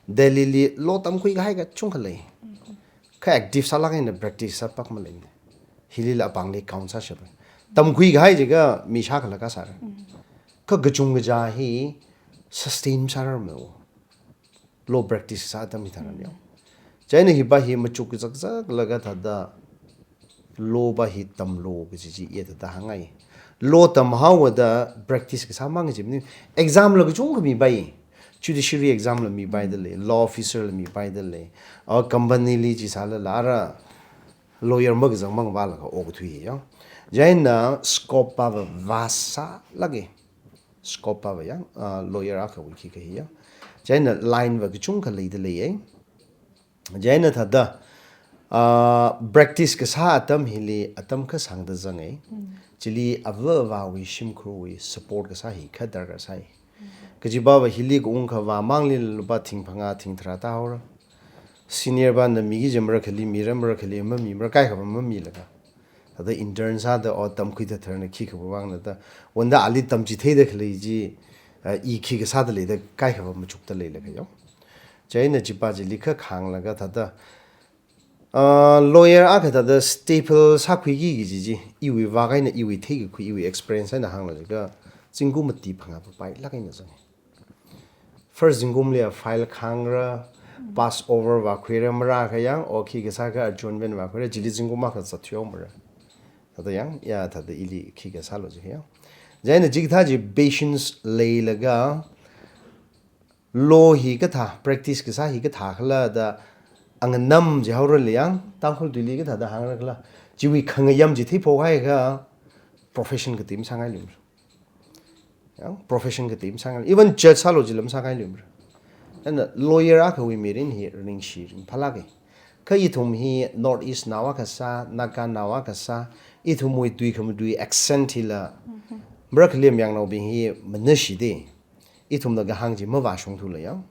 Delhi li law tamkhui kahai kachungkha lei. Kha active sālāk eina practice sāpakmaleimana. Hilila apāngli count sāshapa. Tamkhui kahai jiakha mi shākhala kasāra. Kha kachungkha chi hi sustain sārarmana. Law practice sā atam hitharan ya. Chieina hiva hi machuk kazakzaklaga thāda law va hi tamlu kaji chi iya thāda hāngngai. Law tamhaoda practice kasā mang chi maning. Exam la kachungkha mipai. Judiciary exam la mipaida lei, law officer la mipaida lei. Awa company li chi sālala ara lawyer makazang mang vālaga okthui ya. Chieina scope va vāsālāka. Scope va ya, ah, lawyer akhawui khikha hi ya. Chieina line va kachungkha leida leiya. Chieina thāda, ah, practice kasā atam hili atam kasāngda zangai. Chili ava avāwui shimkhurwui support kasā hi kha darkar sai. Kajiva va hili kaung khavā mangli lupā thing phangā thing tharā tāhaora. Senior vāna miki kaji marakhali mira, marakhali mamimara, kaikhava mamilaga. Thāda intern sāda o tamkhui thatharna khikha vāngna da. Wonda ali tamchitheida khalei chi, ah, i khikha sāda leida kaikhava machukda leilaga yao. Chieina chipa chili kha khānglaga thāda, ah, lawyer akha thāda staple sākhuiki kaji chi, iwui vak eina, iwui theikakhui, iwui experience eina hānglaga, zingkum mati phangā papailāk eina zang. First zingkumli file khāngra, pass over vākhuira, marākha yang, o khikha sākha adjournment vākhuira, chili zingkum akha zatthuihaomara. Thāda yang, ya, thāda ili khikha sālu jiya. Chieina chikathā chi patience leilaga, law hi kathā, practice kasā hi kathā khala da, anganam jihaorali yang, Tangkhul tuili kathāda hāngra khala, chiwui khangayam chi theiphok haiakha, profession kateom sāngailum. Yang, profession kateom sāngai. Even judge sālu jila masāngailumra. And lawyer akhawui mirin hi ringshi ringphālāka. Kha ithum hi North East nao akha sā, Naga nao akha sā, ithumwui tui khamatui accent hila, marakhali mayangnaobing hi manashida. Ithumna kahāng chi mavāshungthula yang.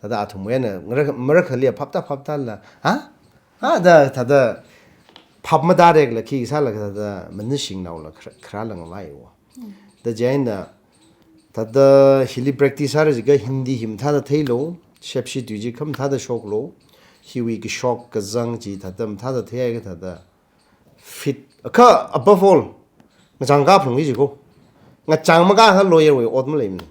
Thāda athumwui eina, mara-, marakhali phaptā phaptāla, ha? Ha, da, thāda, phap matārekla khi sāla thāda, manashingnaola khara-, kharāla ngavaiwo. Da chieina, thāda hili practice sāra jiakha Hindi hi mathāda theilu, shepshi tui chi kha mathāda shoklu, hiwui kashok kazang chi thāda mathāda theiakha thāda fit, kha above all, ngachang kaphalungki jiko. Ngachang makākha lawyer wui ot maleimana.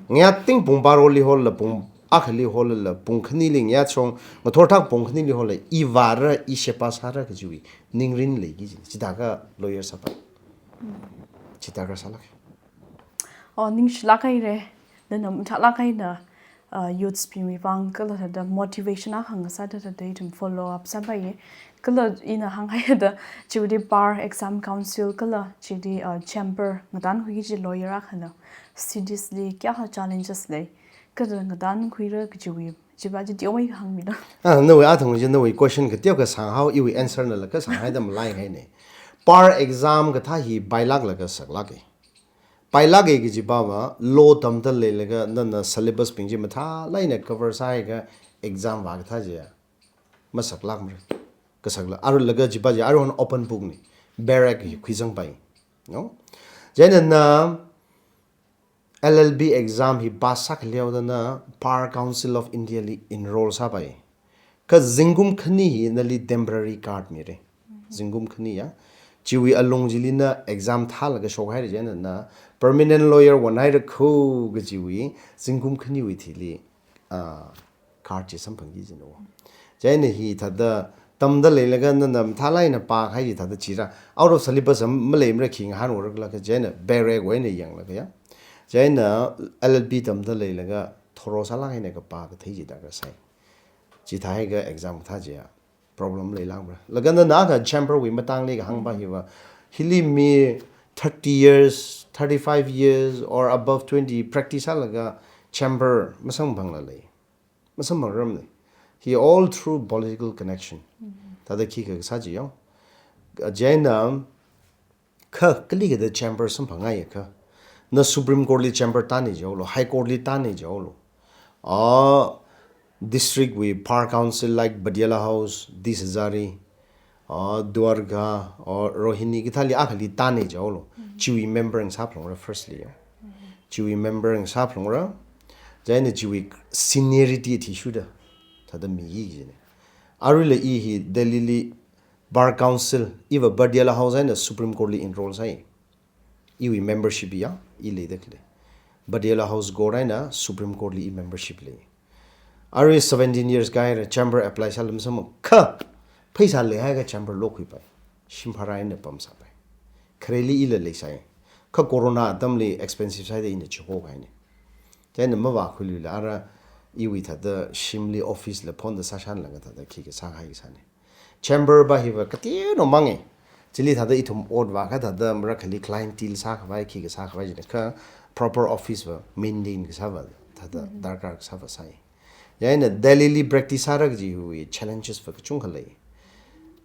Ngayā ting pung baroli holla, pung akhali holla, pung khanili ngayā shong, ngathor thak pung khanili holla, i vāra, i sheba sāra kajiwui ningrin leiki ji. Chithākha lawyer sāpai. Chithākha sālāka. Oh, ningshilāk haira. Nana mathālāk haina, uh, youths bingwui vang kala thāda motivation akha ngasāda thāda ithum follow up sāpaiya. Kala ina hānghaida, chiwuili Bar Exam Council kala chiwuili, uh, chamber ngatānkhui kaji lawyer akhana cities li kayākha challenges lei. Kala ngatānkhuira kajiwui, chiva chi teomei kahāngmida. Ah, nawui athang chi nawui question kateokha sānghao, iwui answer nala kasānghaida malaihaina. Bar exam kathā hi pailāklaga saklāka. Pailāka kajiva va, law tamda leilaga, nana syllabus bing chi mathālāk eina cover sāhaiakha exam vākathā chiya. Masaklākmara. Kasakla, arui laga chiva chi, arui hon open book na. Bar Act hi khuizangpai. No? Chieina na L L B exam hi pass sākhaleoda na Bar Council of India li enroll sāpai. Kha zingkum khani hi nali temporary card mira. Zingkum khani ya. Chiwui alung chili na exam thālaga shokhaira chieina na permanent lawyer onhaira kho kajiwui zingkum khaniwui thili, ah, card chi samphangki jina. Chieina hi thāda tamda leilaga nana mathālāk eina pākahai chi thāda chira. Out of syllabus am maleimara khi ngahānhaora khala kha chieina Bar Act wui eina yanglaga ya. Chieina L L B tamda leilaga thorough sālāk eina kapā kathei chi darkar sai. Chithāhaiakha exam kathā chiya problem leilākmara. Laga nana kha chamber wui matangli kahāngva hiva. Hili mi thirty years, thirty-five years or above twenty practice sālaga chamber masamphangla lei. Masamphangrarmana. Hi all through political connection. Thāda khikha kasā chi yao. Chieina kha, kalikha da chamber samphangngaiakha, na Supreme Court li chamber tāna jihaolu, High Court li tāna jihaolu. Ah, district wui Bar Council like Patiala House, Dishazari, ah, Dwarka, or Rohini kathāli akhali tāna jihaolu. Chiwui member ngasāphalungra firstly, ya. Chiwui member ngasāphalungra. Chieina chiwui seniority athishurda thāda miki jina. Aruila i hi Delhi li Bar Council, iva Patiala House eina Supreme Court li enroll sāi. Iwui membership ya, i leida khalei. Patiala House Court eina Supreme Court li i membership lei. Arui seventeen years kāhaira chamber apply sālala masamphang kha. Pheisā leihaiakha chamber lokhuipai. Shim bhara eina pamsāpai. Khareli ila leisai. Kha corona atamli expensive sāhaida ina chihokahaina. Chieina mavākhuiluila ara iwui thāda shimli office la phonda sāshanlaga thāda khikha sākahai kasāna. Chamber va hiva kateonao manga. Chili thāda ithum ot vākha thāda marakhali clientele sākhavai khikha sākhavai jina kha proper office va maintain kasā va thāda darkar kasā va sai. Chieina Delhi li practice sāra kajiwui challenges va kachungkha lei.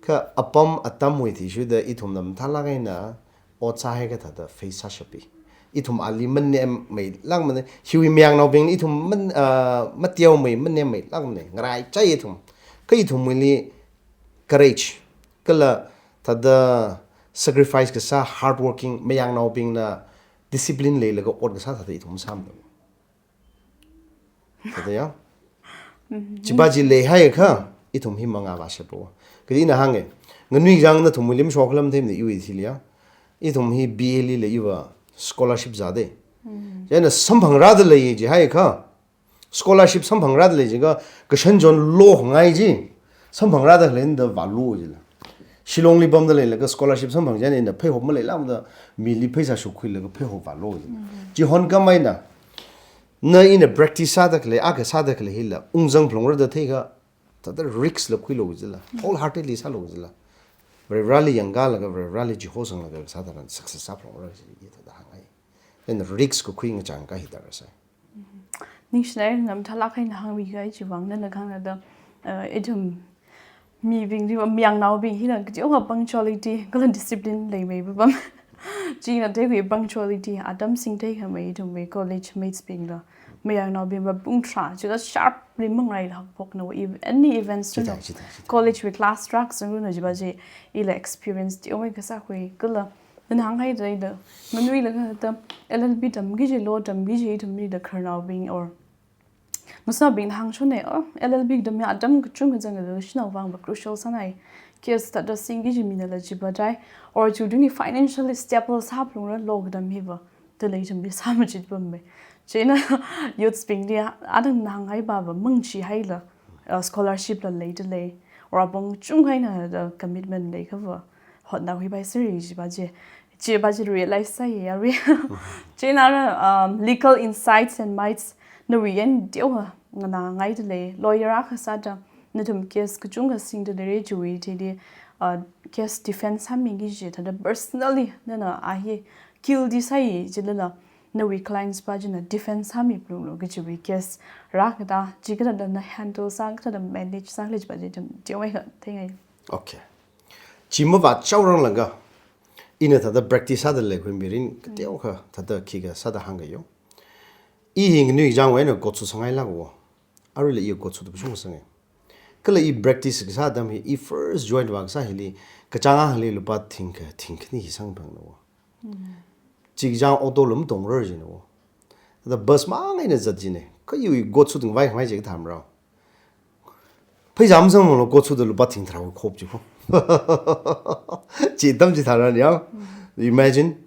Kha apam atamwui athishurda ithumna mathālāk eina ot sāhaiakha thāda face sāshappai. Ithum ali manemmeilākmana, hiwui mayarnaobing ithum man, ah, mateomeimei, manemmeilākmana, ngaraichai ithum. Kha ithumwuili courage, kala thāda sacrifice kasā, hard working, mayarnaobingna discipline leilaga ot kasā thāda ithum sāmana. Thāda ya. Chipa chi leihaiakha, ithum hi mangā vāshappa. Kaji ina hānga, nganuichāng nathumwuili mashok lam themna iwui thili ya. Ithum hi B A lila iva scholarship zāda. Chieina samphangrāda lei jihaiakha, scholarship samphangrāda lei jiakha, kashan chonlo ngai chi, samphangrāda khalei eina vālo jila. Shillong li pamda leilaga scholarship samphang chieina ina pheihop maleilākmada, mili pheisā shukhuilaga pheihop vālo jila. Chihon kamaina, na ina practice sāda khalei, akha sāda khalei hila ungzang phalungra da theiakha, thāda risk la khuilo jila, wholeheartedly sālo jila. Varivarāli yangkalaga, Varivarāli chihosanglaga sāda tharan success sāphalungra ji thāda hāngai. Then risk kakhui ngachang kahai darkar sai. Ningshinai, na mathālāk eina hāngmiga chiwui vang nana kahāngda, eh, ithum mibingli, mayarnaobing hila kateokha punctuality kala discipline leimei papam. China theikhui punctuality, atam singtheikhamei ithumwui college mates bingla. Mayarnaobingva pung tharā chila sharply mangareila hakphokna, ev-, any events chithā, chithā, chithā. College wui class tharā kasāngna chipa chi ila experience teomei kasā khui kala. Nana hānghaida, nganuilakha thāda L L B tamki kaji, law tamki kaji ithumli da khararnaobing or ngasābingna hāngshonna, oh, L L B tamya atam kachungkha zangda shinao vangva crucial sānai. Case thāda singki kaji minala chipa tai, or chiwui tungli financially stable sāphalungra law katam hiva, thālei ithumli sāmachitpammei. Chieina youths bingli atam nana hānghai pava mangchihaila, uh, scholarship la leida lei, or apong chungkha eina da commitment leiakhava hotnahui pai sāra chipa chi, chipa chi realize sāya arui. Chieina, um, legal insights and minds nawui eina teokha nganāngaida lei, lawyer akha sāda nathum case kachungkha singda leira chiwui thili, uh, case defense sāmiki kaji thāda personally nana a hi guilty sāi jilala nawui clients pa china defense sāmi phalunglu kajiwui case rākada, chi kathāda na handle sā, kathāda manage sākhala chipa chi ithum teomeikha theingai. Okay. Chi mavāchaoranglaga, ina thāda practice sāda leikhui mirin kateokha thāda khikha sāda hāngkayo. I hi nganuichāngwui eina coachsanghailākwo. Aruila i coachda pashung sange. Kala i practice kasā atam hi, i first join vākasā hili, kachāng akhali lupā thingkha, thingkhani hi samphangnawo. Chikachāng auto la matongra jinawo. Thāda bus mang eina zat jina. Kha iwui coach sutungvai khamai chi kathā mara. Pheisā masamphangla coach suda lupā thingtharāwui khop chi kho. Chi atam chitharan ya. Imagine,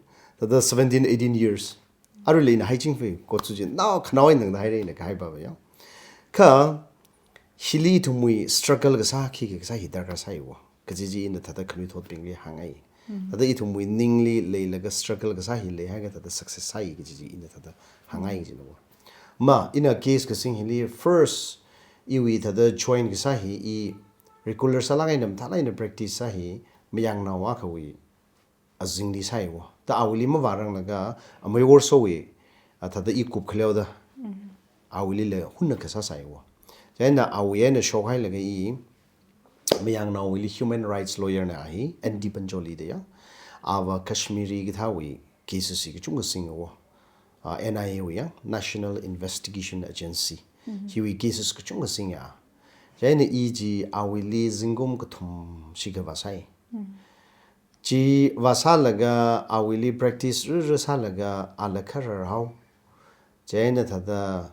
thāda seventeen, eighteen years. Aruila ina haiching fei, coach su chi, nao khanao eina tangda haira ina kahai pava ya. Kha, hili ithumwui struggle kasā, khikha kasā hi darkar sāiwo. Kaji chi ina thāda khanuithotbingli hāngai. Thāda ithumwui ningli leilaga struggle kasā hi leihaiakha thāda success sāi kaji chi ina thāda hāngai jinawo. Ma, ina case kasing hili first, iwui thāda join kasā hi i regular sālāk eina mathālāk eina practice sā hi mayarnao akhawui azingli sāiwo. Thāda awuili mavāranglaga amei Worsowui, a, thāda i kupkhaleoda awuilila hunna kasā sāiwo. Chieina awui eina shokhailaga i mayarnaowuili human rights lawyer na a hi, N D Pancholi da ya. Ava Kashmiri kathāwui cases hi kachungkha singawo. A, N I A wui ya, National Investigation Agency. Hiwui cases kachungkha singa. Chieina i chi awuili zingkum kathum shikha vāsai. Chi vāsālaga awuili practice rara sālaga ala khararhao. Chieina thāda,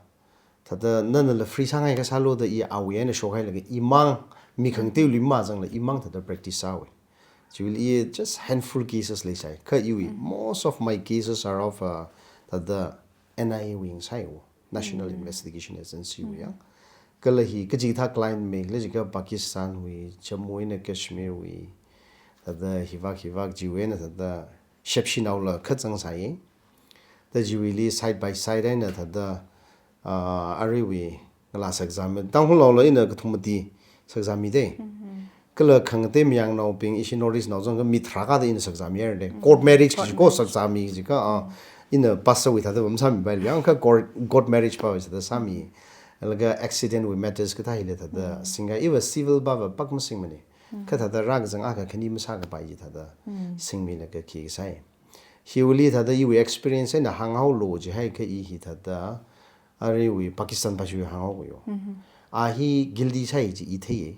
thāda nanala free sāngaikha sālu da i awui eina shokhailaga imang, mi khangateili mazangla imang thāda practice sāwui. Chiwuili i just handful cases leisai. Kha iwui, most of my cases are of, uh, thāda N I A wui sāiwo. National Investigation Agency wui ya. Kala hi kachikathā client mei, kala jiakha Pakistan wui, Jammu and Kashmir wui, thāda hivak hivak chiwui eina thāda shepshinaola kazang sāi. Thāda chiwuili side by side eina thāda, ah, aruiwui ngalā sakzāmi. Tangkhul laola ina kathum mati sakzāmi dei. Kala khangatei mayarnaobing, ishi North East nao zangkha mi tharākha da ina sakzāmi haira dei. Court marriage kaji ko sakzāmi kaji kha, ah, ina pastor wui thāda pam sāmi bai liang kha court, court marriage pa wui thāda sāmi. Laga accident wui matters kathā hili thāda singa, iva civil va pak masingmana. Kha thāda rākazang akha khani masākapai ji thāda singmilaga khi kasai. Hiwuili thāda iwui experience eina hānghaolu jihai kha i hi thāda aruiwui Pakistan va shui hānghaoyo. A hi guilty sai ji i theiya.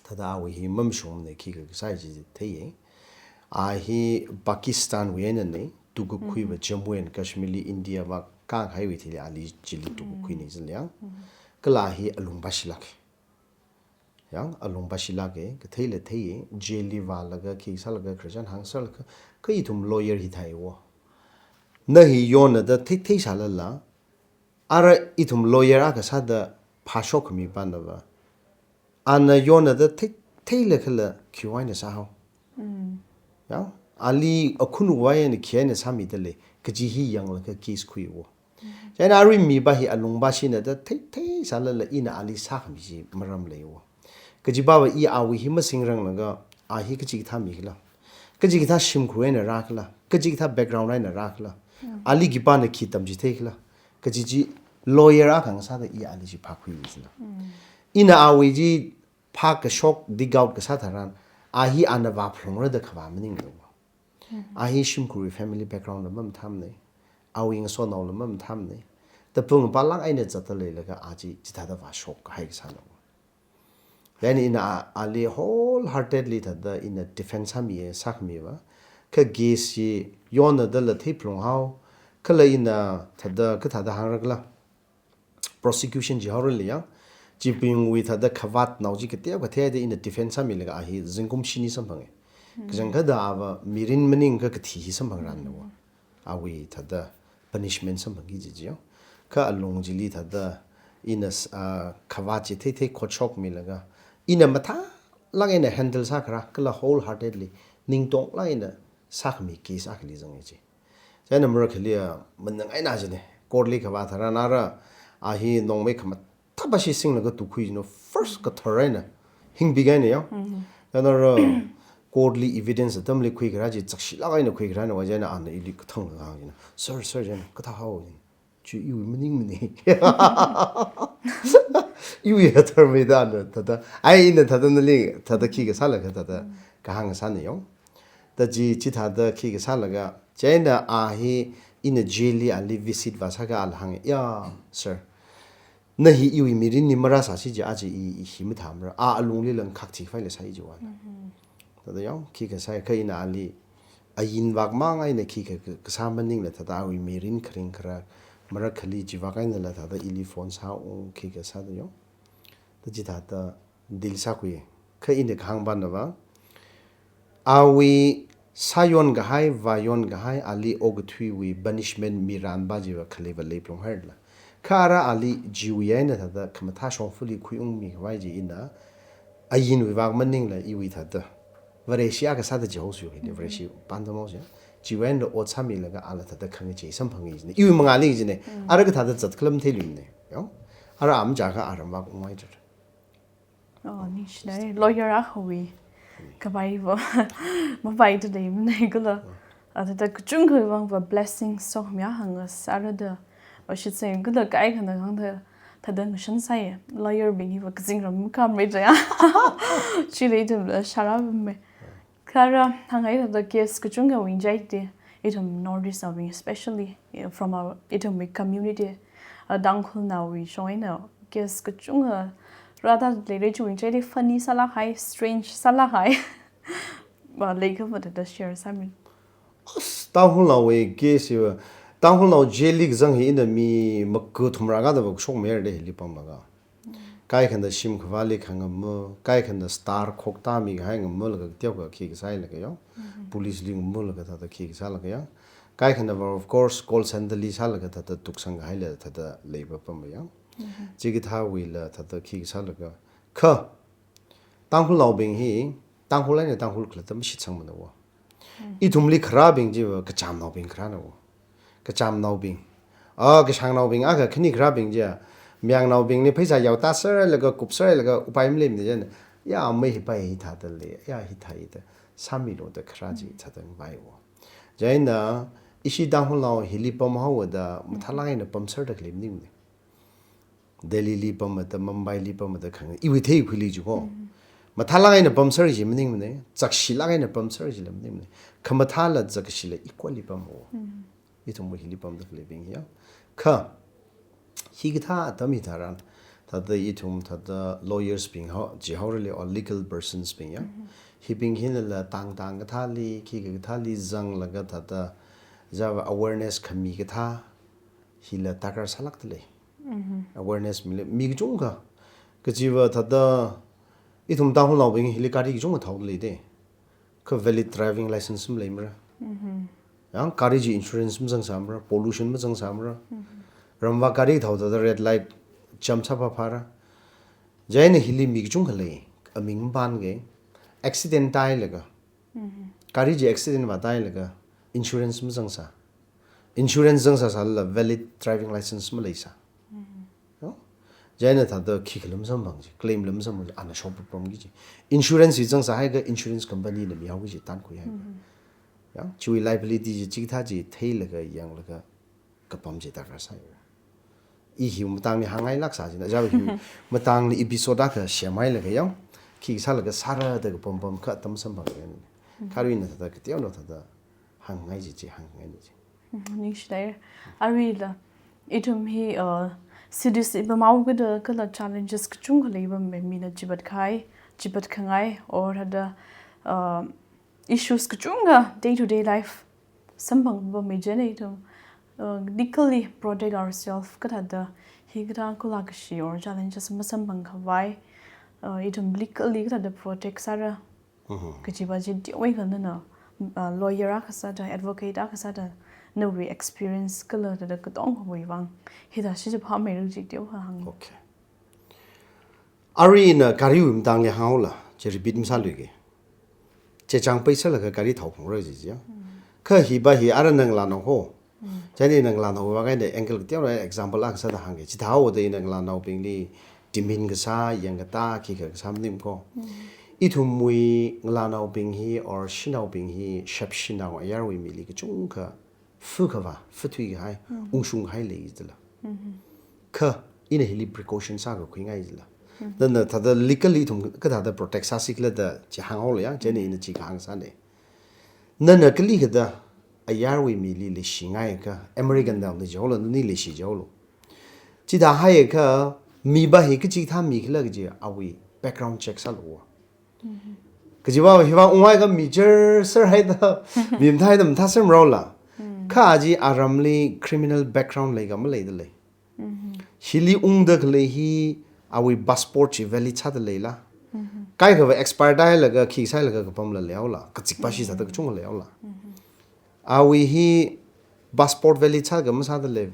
Thāda awui hi mamashungmana khikha kasai ji theiya. A hi Pakistan wui einana, tukakhuiva Jammu and Kashmir li India va kahaiwui thili ali chili tukakhuina jiliang. Kala hi alung vāshilāka. Yang, alung vāshilāka, katheila theiya, jail li vālaga, khi sālaga, khararchan hāngserlaga, kha ithum lawyer hi theiwo. Na hi yonna da thei thei sālala, ara ithum lawyer akha sāda phāshokkhami pana va. Ana yonna da thei theila khala khiwui eina sāhao. Yang, ali akhunwui eina khi eina sāmidalei, kaji hi yanglaga case khuiwo. Chieina arui mi va hi alung vāshina da thei thei sālala ina ali sākhami chi maram leiwo. Kajiva va i awui hi masingranglaga, a hi kachikathā mi khala, kachikathā shimkhur eina rākhala, kachikathā background eina rākhala, ali khipāna khi tamchitheikhala, kaji chi lawyer akha ngasāda i ali chi phākhuiya jina. Ina awui chi phākashok dig out kasā tharan, a hi ana vāphalungra da khavā maninglo. A hi shimkhurwui family background la mamathāmana. Awui ngasotnaola mamathāmana. Tapung palāk eina zatda leilaga a chi chithāda vāshokkahai kasāna. Chieina ina a, ali wholeheartedly thāda ina defend sāmiya, sākhami va. Kha case chi yonna dala theiphalunghao, kala ina thāda kathāda hāngrakhala, prosecution jihaorali yang, chibingwui thāda khavātnao chi kateokha theida ina defend sāmilaga a hi zingkum shini samphanga. Kachangkhatta ava mirin maningakha kathi hi samphangranna va. Awui thāda punishment samphangki ji jiyo. Kha alung chili thāda ina s-, ah, khavāt chi thei thei khotshokmilaga, ina mathālāk eina handle sākhara, kala wholeheartedly, ningtonglāk eina sākhami case akhali zanga ji. Chieina marakhali a manang eina jina, court li khavā tharan ara, a hi nongmei khamathā va shi singlaga tukhui jina, first kathar eina, hingbikaina yang. Chieina ara, court li evidence atamli khuikhara chi, chakshilāk eina khuikharana va chieina ana ili kathanglaga hāng jina. Sir, sir, chieina, kathāhao jina. Chi iwui maningmana. Iwui hatharmeida na, thāda. Ai ina thāda nali, thāda khi kasālaga thāda, kahāng sāna yang. Da chi, chithāda khi kasālaga, chieina a hi ina jail li ali visit vāsākha ala hānga, ya, sir. Na hi iwui mirinli marāsāsi ji a chi i, i hi mathāmara. A alungli lang khakthi khavai la sāi ji va. Thāda yang, khi kasāi kha ina ali, ain vak mang eina khi ka, ka, kasā maningla thāda awui mirin kharing kharak, marakhali chi vak einala thāda ili phone sāung khi kasāda yang. Da chithāda deal sākhui. Kha ina kahāng pana va, awui sāyonkahai, vāyonkahai, ali okathuiwui punishment miran va chi va khaleiva leiphalunghairala. Kha ara ali chiwui eina thāda khamathā shongfali khuiungmi khavai chi ina, ainwui vak maningla iwui thāda. Vareshi akha sāda jihaosu hili, Vareshi pandamhaosu ya. Chiwui eina ot sāmilaga ala thāda khangachei samphanga jina. Iwui mangāli jina. Ara kathāda zatkhala matheilumana. Yang? Ara amja kha aram vak ungwai jar. Oh, ningshinai. Lawyer akhawui khavai va, mavai da leimana kala. A thāda kachungkha vang va blessing sokmi a hānga sāra da. Vāshitsang kala kaikhana hāngda, thāda ngashan sāya. Lawyer bing hi va kazingram khamrei da ya. Chili da sharā me. Kha ara hānghai thāda case kachungkhawui ngachaida, ithum North East naobing, especially, eh, from our, ithumwui community, uh, Tangkhulnaowui shong eina case kachungkha rāda leira, chiwui ngachaili funny sālākhai, strange sālākhai. Va, leikha va thāda share sāmi. As, Tangkhulnaowui case va, Tangkhulnao jail li kazang hi ina mi makathum rākada va kashok mayarda hili pamlaga. Kaikhana shim khavāli khangamu, kaikhana star khoktāmi kahai ngamulaga teokha khi kasālaga yang. Police li ngamulaga thāda khi kasālaga yang. Kaikhana va, of course, call center li sālaga thāda tuksang kahaila thāda leiva pama yang. Chikathāwuila thāda khi kasālaga. Kha, Tangkhulnaobing hi, Tangkhul eina Tangkhul khalatta mashitsangmana va. Ithumli kharābing chi va, kachamnaobing kharāna va. Kachamnaobing. Ah, kashangnaobing akha khani kharābing chi a. Mayangnaobingli pheisā yaotāserlaga, kupserlaga, upai maleimana jina. Ya, mei hi pai hithāda lei, ya, hithāda. Sāmilu da kharā chi thāda ngavai va. Chieina, ishi Tangkhulnao hili pamhaoda, mathālāk eina pamserda khalei maningmana. Delhi li pamda, Mumbai li pamda khang, iwui theikhuili jiko. Mathālāk eina pamser ji maningmana, zakshilāk eina pamser jila maningmana. Khamathāla zakshila equally pamhaowa. Ithumwui hili pamda khaleibing ya. Kha, hikathā atam hitharan, thāda ithum thāda lawyers bing hao, jihaorali or legal persons bing ya. Hibing hinala tangtang kathāli, khikha kathāli zanglaga thāda, java awareness khami kathā, hila darkar sālākda lei. Awareness mili, mi kachungkha. Kajiva thāda, ithum Tangkhulnaobing hili gari kachungkha thaoda leida. Kha valid driving license maleimara. Yang gari chi insurance mazangsāmara, pollution mazangsāmara. Ramva gari thaoda red light jam sāphaphara. Chieina hili mi kachungkha lei, aming mapānga, accident tāhailaga. Gari chi accident vātāhailaga, insurance mazangsā. Insurance zangsāsālala valid driving license maleisā. Yo? Chieina thāda khikhala masamphang ji, claim la masamphang ji, ana shokpapamki ji. Insurance hi zangsāhaiakha insurance company na mihaoki ji, tankhuihaiakha. Yang, chiwui liability ji, chikathā ji, theilaga, yanglaga, kapam ji darkar sāya. I hi matangli hāngngailāksā jina, java hi matangli episode akha semhailaga yang, khi sālaga sāra da kapam pam kha atam samphang ya. Kha aruina thāda kateonao thāda hāngngai ji chi, hāngngai ji. Ningshilei. Aruila, ithum hi, uh, city si pamhaokida kala challenges kachungkha leipamma, mina chipat khai, chipat khangai, or thāda, uh, issues kachungkha day to day life samphang pammi jina ithum, uh, legally protect ourselves kathāda, hikathā kula kashi or challenges masamphang khavai, uh, ithum legally kathāda protect sāra. Kajiva chi teowui kha nana, uh, lawyer akha sāda, advocate akha sāda, nawui experience kala thāda katongawui vang hithāda shichin phāmeira ji teokha hānga. Okay. Aruina gariwui matangli hānghaola, chi repeat masāluiki. Chechang paisālaga gari thaophungra ji jiya. Kha hiva hi ara ngalānao ho. Chieina ngalānao vākahaina angle kateonao example akha sāda hāngki. Chithāhaoda ngalānaobingli timin kasā, yangkatā, khikha kasā maningko. Ithumwui ngalānaobing hi or shanaobing hi shapshinao ayarwui mili kachungkha fakhavā, fathui kahai, ungshung kahai lei jila. Kha, ina hili precaution sākakhuingai jila. Nana thāda legally ithum kathāda protect sāsi khala da chi hānghaola yang, chieina ina chi kahāng sāna. Nana kali kathāda ayarwui mili leishingaiakha, American naona jihaolu, nani leishi jihaolu. Chithāhaiakha, miva hi kachikathā mi khala kaji awui background check sālu. Kajiva hiva unghaiakha mi cherserhaida, mi mathāhaida mathāsermaraola. Kha aja aramli criminal background leika maleida lei. Hili ungda khalei hi awui passport chi valid sāda leila. Kaikhava expire tāhailaga, khi sāhailaga kapamla leihaola. Kachikpa shi sāda kachungkha leihaola. Awui hi passport valid sāka masāda lei.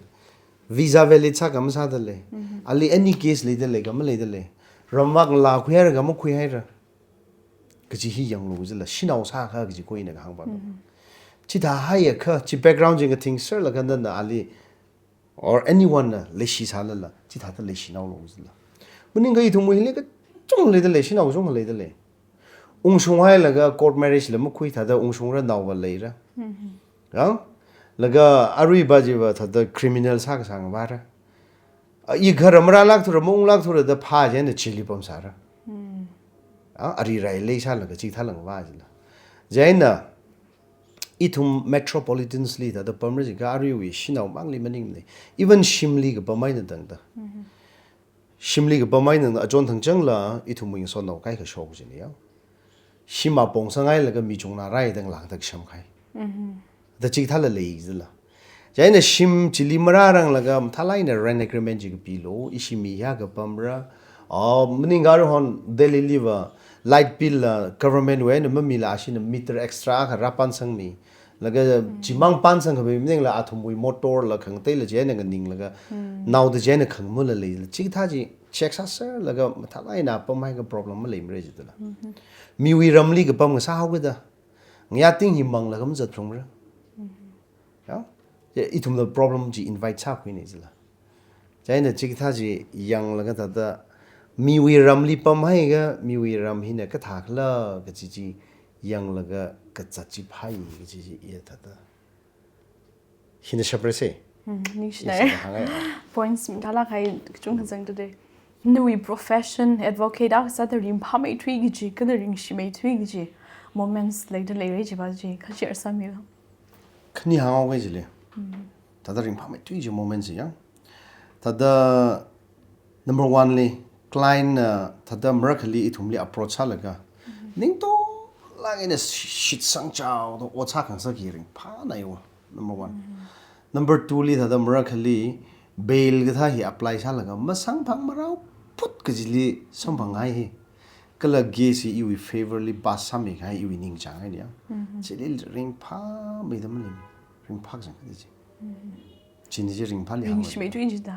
Visa valid sāka masāda lei. Ali any case leida leika maleida lei. Ramvak ngalā khuihaira ka makhuihaira. Kaji hi yanglu jila, shanao sākha kaji ko ina kahāngva. Chithāhaiakha, chi background chi ngathingserlaga nana ali or anyone na leishisālala, chithāda leishinaolu jila. Maningakha ithumwui hili kachungkha leida lei, shanao kachungkha leida lei. Ungshunghailaga court marriage la makhui thāda ungshungra naova leira. Yang? Laga aruiva chiva thāda criminal sākasang vāra. A, i ghar marālākthura, maunglākthura da phā chieina jail li pamsāra. A, ari rai leisālaga chithālāngva jila. Chieina, ithum metropolitans li thāda pamra jiakha aruiwui shanao mangli maningmana. Even shimli kapam eina tangda. Shimli kapam eina achon thangchangla ithumwui ngasotnao kaikha shok jina ya. Shim apong sanghailaga mi chungna rai dang langda kashamkhai. Da chithāla lei jila. Chieina shim chili marāranglaga mathālāk eina rent agreement chi kapilu, ishi mi hiya kapamra. A, maningakha aruihon Delhi liva light bill la government wui eina mamila ashina meter extra akha rāpānsangmi. Laga chimang pānsangkhavai maningla athumwui motor la khangateila chieina nganinglaga naoda chieina khangamula leila. Chikathā chi check sāserlaga mathālāk eina pamhaiakha problem maleimara jidala. Miwui ramli kapam ngasāhaokida. Ngayā ting hi manglaga mazatphalungra. Ya? Ya, ithumla problem chi invite sākhuina jila. Chieina chikathā chi yanglaga thāda miwui ramli pamhaiakha, miwui ram hina kathākhala kaji chi yanglaga kazat chi phāi kaji chi iya thāda. Hina shaprase. Hmm, ningshinai. Points mathālāk kahai kachungkha zangda lei. Nawui profession, advocate akha sāda ringphāmeithui kaji, kala ringshimeithui kaji moments leida leira jiva chi, kha share sāmilu. Khani hānghaoga chili. Thāda ringphāmeithui kaji moments ya. Thāda number one li, client na thāda marakhali ithumli approach sālaga, ningtonglāk eina shitsang chaoda ot sākhangasak hi ringphānaiya. Number one. Number two li thāda marakhali bail kathā hi apply sālaga masamphangmarao phut kajili samphanghai hi. Kala case hi iwui favor li pass sāmikahai iwui ningchānghai niya. Chili ringphāmeida malei. Ringphā kachangkhat chi. China chi ringphāli hāng. Ringshimeithui jida.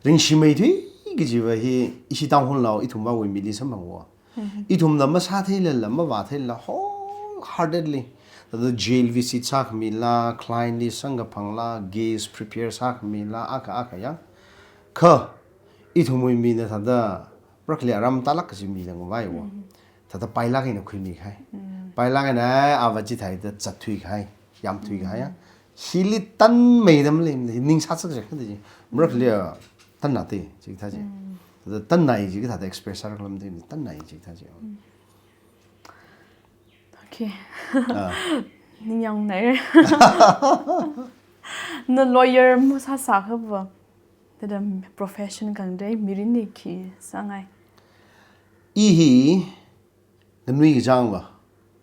Ringshimeithui kajiva hi ishi Tangkhul nao ithumvawui mili samphangva. Ithumna masātheilala, mavātheilala, wholeheartedly. Thāda jail visit sākhamila, client li samkaphangla, case prepare sākhamila, akha akha ya. Kha, ithumwui mina thāda, marakhali aram tālāk kaji mi langvaiva. Thāda pailāk eina khuimikahai. Pailāk eina, ai, ava chithāda zatthuikahai, yamthuikahai ya. Hili tanmeida malei, ning sāsaksa khangaji. Marakhali a, tannate, chikathā chi. Thāda tannai chikathāda express sāra khalamte, tannai chikathā chi. Okay. Ah. Ningyāngnai. Na lawyer masāsākhava, thāda profession khangatei mirinli khi sāngai? I hi nganui kachāngva.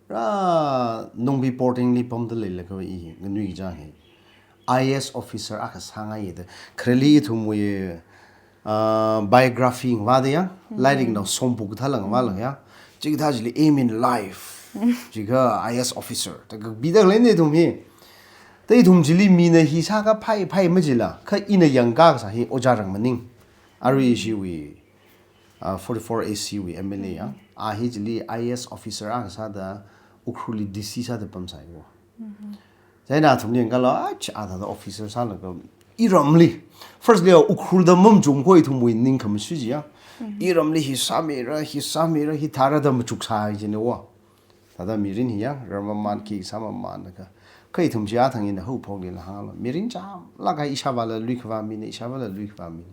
Ra nungbi boarding li pamda leilakhava i hi nganui kachāng hi I A S officer akha sāngaida. Khareli ithumwui, ah, biography ngavāda ya, lairiknao somphok kathā langvālakha ya. Chikathā chili aim in life. Chikha I A S officer. Thāda kapida khaleina ithum hi. Thāda ithum chili mina hi sākaphai phai majila. Kha ina yangkasā hi Ojā Rangmaning. Arui ishiwui, ah, forty-four A C wui M L A ya. A hi chili I A S officer akha sāda Ukhrulli D C sāda pamsāya. Chieina athumli yangkhala, ach, a thāda officer sālaga iramli. Firstly, Ukhrulda mamachukho ithumwui ningkhamasui chi ya. Iramli hi sāmira, hi sāmira, hithāra da machuksā jina wa. Thāda mirin hi ya, ram mamān khi sā mamānlaga. Kha ithum chi athang ina haophoklila hānglu. Mirin chāmlāk kahai ishāvāla luikhavā mina, ishāvāla luikhavā mina.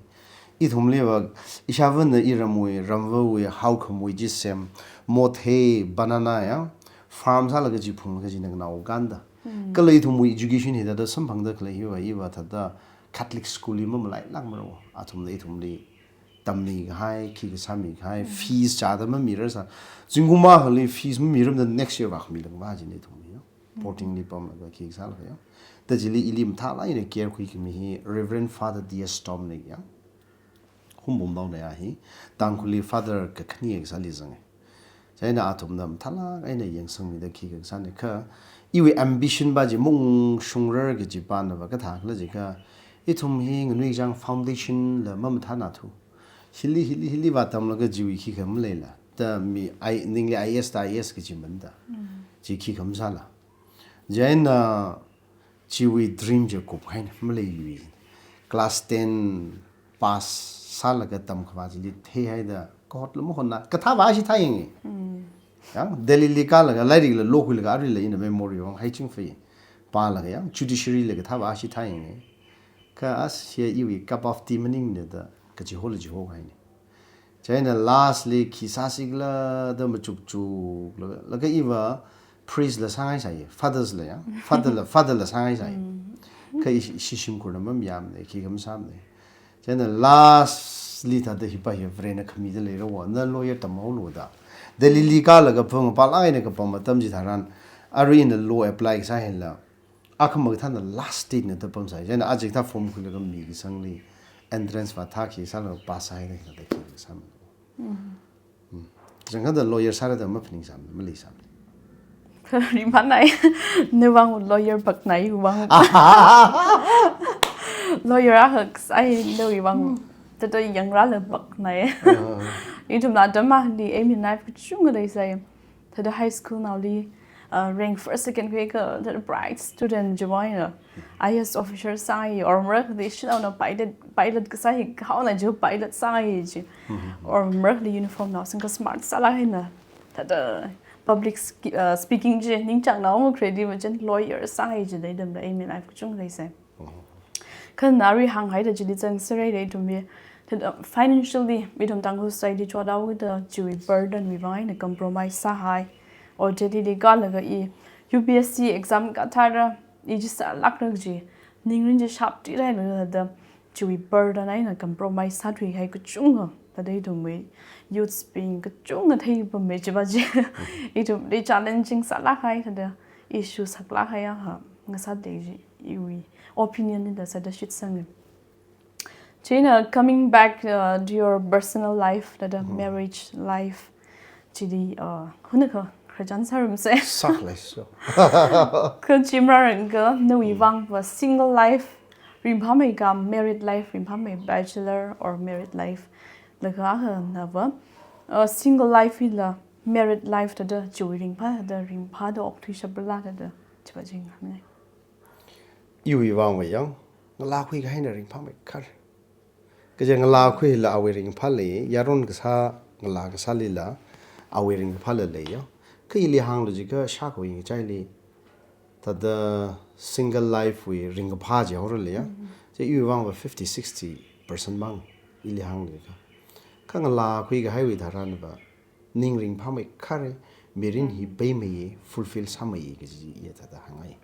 Ithumliva, ishāvāna iramwui, ramvāwui, haokhamui chi sem, mothei, banana ya, farm sālaga chi phunglaga chi nganao kanda. Kala ithumwui education hi thāda samphangda khalei hiva, iva thāda Catholic school li mamalailākmara wa. Athumna ithumli tammikahai, khikha sāmikahai, fees chāda mamirarsa. Zingkum akhali fees mamirarmada next year vākhami langva jina ithumli ya. Boarding li pamlaga khikha sālaga ya. Thāda chili ili mathālāk eina care khuikhami hi Reverend Father D S Tom na ya. Humbumnaona ya hi. Tangkhulli Father kakhane kasāli zanga. Chieina athumna mathālāk eina yangsangmida khikha kasāna kha. Iwui ambition va chi mungshungrar kaji panava kathākhala jiakha. Ithum hi nganui kachāng foundation la mamathānathu. Hili, hili, hili vātamlaga chiwui khikha maleila. Thāda mi, I, ningli I A S thāda I A S kaji manda. Chi khikha masāla. Chieina chiwui dream chi kuphaina maleiya. Class ten pass sālaga tamkhavā chili theihaida kahotla mahotna. Kathāva ashi thāyanga. Ya, Delhi li kālaga lairikla lokhuilaga aruila ina memory vāng haiching fei. Pālaga ya, judiciary la kathāva ashi thāyanga. Kha ashi iwui cup of tea maningna da, kachihola chihokahaina. Chieina lastly khi sāsikhala da machukchuk la, laga iva priest la sāngaisāya, fathers la ya, father la, father la sāngaisāya. Kha ishi, ishi shimkhurna mamayāmana, khikha masāmana. Chieina lastly thāda hipa hi Varena khamida leira wa, na lawyer tamhaolu da. Delhi li kālaga phung pālāk eina kapam atam chitharan, arui ina law apply kasā hila, akhama kathāna last stage na da pamsāya. Chieina aja kathā form khuilaga mikasangli entrance vāthā khi sālaga pass sāhaida hithāda khi sāmana. Changkada lawyer sāra da maphaningsāmana, maleisāmana. Ringphānai, nawui vāng lawyer paknai vāng. Lawyer akha kasā hi nawui vāng. Thāda yangrāla paknai. Ithumla atam akhali aim in life kachungkha leisai. Thāda high school naoli, uh, rank first, second khuiakha, thāda bright student chiwui vāng eina I A S officer sāngai, or marakhali shanaona pilot, pilot kasā hi kahaona chi pilot sāngai chi. Or marakhali uniform nao singka smart sālāk eina. Thāda public ski-, uh, speaking chi ningchāngnao makready machin lawyer sāngai chi da ithumla aim in life kachungkha leisai. Kha nana arui hānghaida chili zangserhaida ithum hi, thada financially ithum Tangkhul society chothaoda chiwui burden wui vang eina compromise sāhai. Or Delhi li kālaga i U P S C exam kathāra, i chi sālākra kaji ningrin chi sharp tiraila thada chiwui burden eina compromise sāthuihai kachunga, thada ithumwui youths bing kachunga theipammi chiva chi ithumli challenging sālākhai, thada issue sāklākhai akha ngasāda lei kaji iwui opinion nida sāda shitsanga. Chieina coming back uh, to your personal life, thada marriage life, chili uh, hunakha khararchan sārumsa. Sākhalei so. Kha chi marāranglakha nawui vangva single life ringphāmeikha married life ringphāmei, bachelor or married life, laga akha nava uh, single life hila married life thada chiwui ringphā thada ringphāda okthuishapla thada chiva chi ngahānngai. Iwui vangva yang, ngalā khuikahaina ringphāmeikha. Kaje ngalā khuila awui ringphā lei, yaron kasā ngalā kasālila awui ringphāla lei ya. Kha ili hānglu jiakha shākhui ngachaili thada single life wui ringkaphā chi haoralei ya. Chi iwui vangva fifty sixty percent mang ili hānglu jiakha. Kha ngalā khuikahaiwui tharanva ning ringphāmeikha, mirin hi peimeiya, fulfill sāmeiya kaji iya thada hāngngai.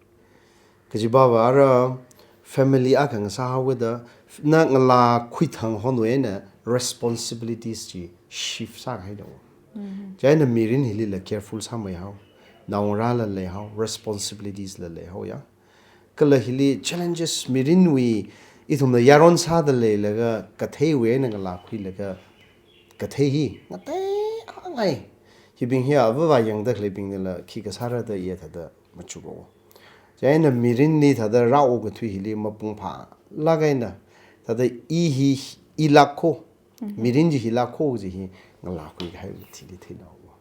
Kajiva ara family akha ngasāhaoda na ngalā khuithang honwui eina responsibilities chi shift sākahaida. Chieina mirin hilila careful sāmeihao, naongarāla leihao, responsibilities la leihao ya. Kala hili challenges mirinwui ithumna yaron sāda leilaga katheiwui eina ngalā khuilaga kathei hi ngateingai. Hibing hi avāva yangda khaleibingnala khikha sāra da iya thada machukhaowa. Chieina mirinli thada rao kathui hili mapungphālāk eina thada i hi ilākho, mirin chi hilākho kaji hi ngalā khuikahaiwui thili theinaowa.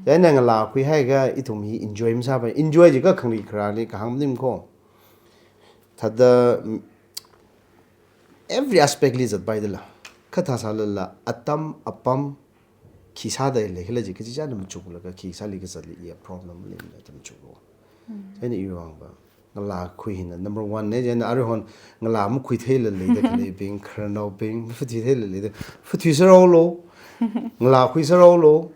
Chieina ngalā khuihaiakha ithum hi enjoy masāpai. Enjoy jiakha khangri kharāli kahāng maningkho. Thada mm, every aspect li zatpaidala. Kha thāsālala atam apam khi sāda leikhala chi kachichāna machuklaga khi sāli kazatli iya problem leimana da machukhaowa. Chieina iwui vangva ngalā khui hina number one na, chieina aruihon ngalā makhuitheila leida khaleibing, khararnaobing, phathuitheila leida, phathuiserhaolu, ngalā khuiserhaolu,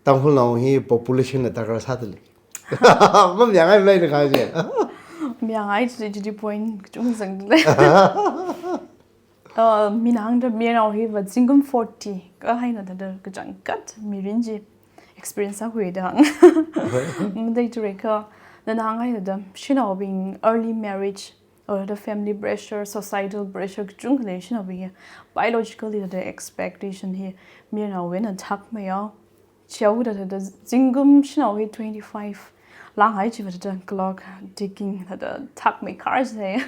Tangkhulnao hi population la darkar sāda lei. Mamayāngai maleina kha chi. Mayāngai chi, chi point kachungkha zangda lei. Uh, mina hāngda mayarnao hiva zingkum forty kahaina thada kachangkhat mirin chi experience sākhuida hāng. Matheithuakha, nana hānghaida shanaobing early marriage or the family pressure, societal pressure kachungkha lei shanaobing hi, biologically the expectation hi mayarnaowui eina thakmeihao. Chihaoda thada zingkum shanao hi twenty-five langhai chiva thada clock ticking thada thakmeikha chi.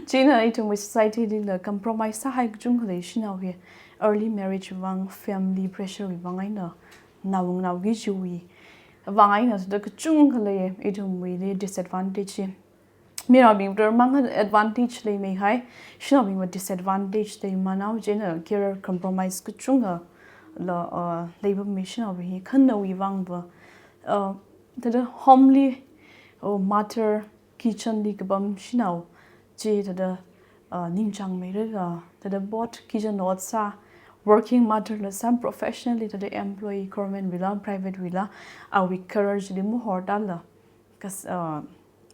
Chieina ithumwui society lila compromise sāhai kachungkha lei shanao hi early marriage vang, family pressure wui vang eina, naongarāwui chiwui vang eina thada kachungkha lei ithumwuili disadvantage hi. Mayarnaobing tharmang advantage leimeihai, shanaobingva disadvantage leimana, chieina career compromise kachungkhala uh, leipammi shanaobing hi. Kha nawui vangva uh, thada homely uh, mother, kitchen li kapam shanao chi thada uh, ningchāngmeira, thada both kitchen ot sā, working mother la sā, professionally thada employee, government wuila, private wuila, awui career chili mahortāla kas uh,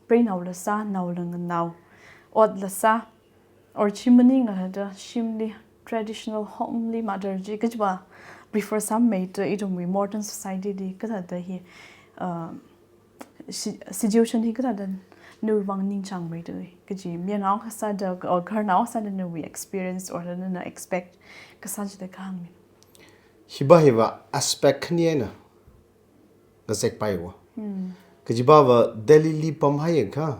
preinaola sā, naola nganao, otla sā, or chi maningla thada shimli traditional homely mother chi kajiva prefer sāmeida ithumwui modern society li kathāda hi uh, si- situation hi kathāda nawui vang ningchāngmeida kaji mayarnao kasāda or khararnao kasāda nawui experience or nana expect kasā chida kahāngmi. Hiva hiva aspect khani eina ngazekpaiwa. Kajivava Delhi li pamhaiakha,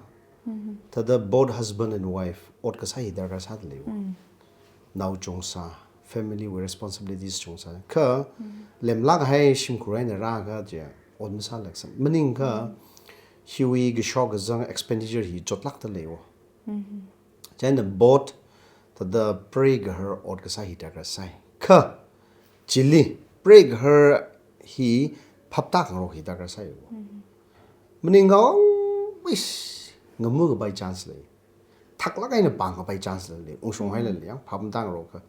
thada both husband and wife ot kasā hi darkar sāda leiwa. Nao chungsā, family wui responsibilities chungsā. Kha lemlāk kahai shimkhur eina rāakha chi ot masālāksang. Maningakha hiwui kashok kazang expenditure hi chotlākda leiwa. Chieina both thada preigahar ot kasā hi darkar sai. Kha chili preigahar hi phaptāngarok hi darkar saiwa. Maningakha always ngamu kapai chance lei. thaklāk eina pāngkapai chance la lei, ungshung haila lei yang, phap matāngarokakha,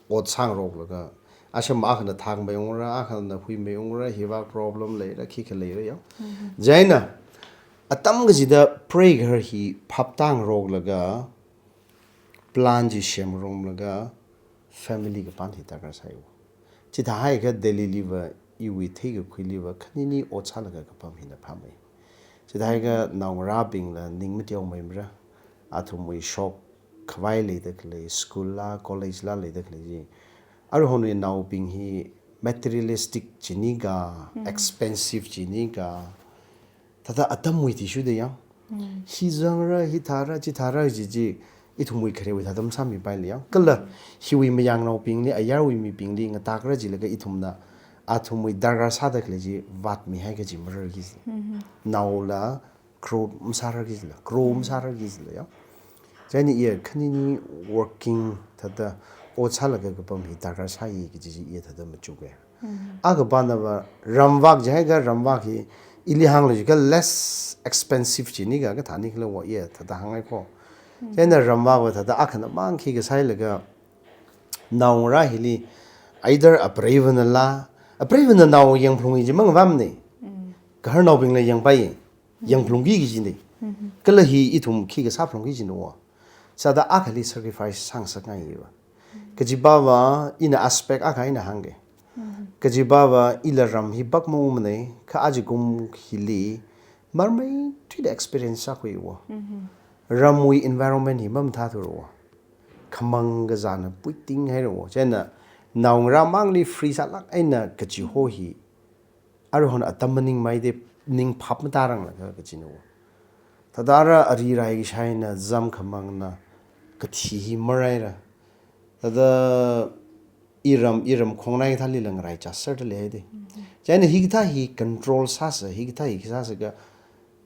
ot sāngaroklaga, asham akhana thang mei ungra, akhana hui mei ungra, hiva problem leira, khikha leira yang. Chieina, atam kachida prayer hi phap tāngaroklaga, plan chi semngarumlaga, family kapan hi darkar sāi. Chithāhaiakha Delhi liva, iwui theikakhuiliva, khanini ot sālaga kapam hina phāmei. Chithāhaiakha naongarābingla ning mateomeimara, athumwui shokkhavai leida khalei, school la, college la leida khalei chi. Aruihonwui naobing hi materialistic chini ka, expensive chini ka, thāda atamwui athishurda yang. Hi zangra, hi thāra, chi thāra, chi chi, ithumwui kharewui thāda masāmipaili yang. Kala, hiwui mayangnaobingli, ayarwui mibingli, ngatākra jilaga ithumna, athumwui darkar sāda khalei chi, vātmihai kaji mararki. Naola, grow masārarki jila, grow masārarki jila yang. Chieina iya khanini working thāda, ot sālaga kapam hi darkar sāi kaji chi iya thāda machuka. Akha panava ramvak jihaiakha ramvak hi ili hānglu jiakha less expensive chini ka, kathāni khala va iya thāda hāngngai ko. Chieina ramvakva thāda akhana mang khikha sāhailaga naongarā hili either apreivanala, apreivana nao yangphalungi ji mangvamne. Gaharnaobingla yangpai, yangphalungki kajine. Kala hi ithum khikha sāphalungki jinava. Sāda akhali sacrifice sāngasakngaiva. Kajipava ina aspect akha ina hāngke. Kajipava ila ram hi pak maungmane, kha aja kum hili, marmeithuida experience sākhuiva. Ramwui environment hi mamathāthura. Khamang kazāna puiting haira. Chieina, naongarā mangli free sālāk eina kachiho hi, aruihon atam maningmeida ning phap matāranglakha kajina. Thāda ara ari rai kashaina, zam khamangna, kathi hi maraira. Thāda iram, iram khongnai thālila ngaraichā sārda leihaide. Chieina hikathā hi control sāsa, hikathā hi kasāsaka,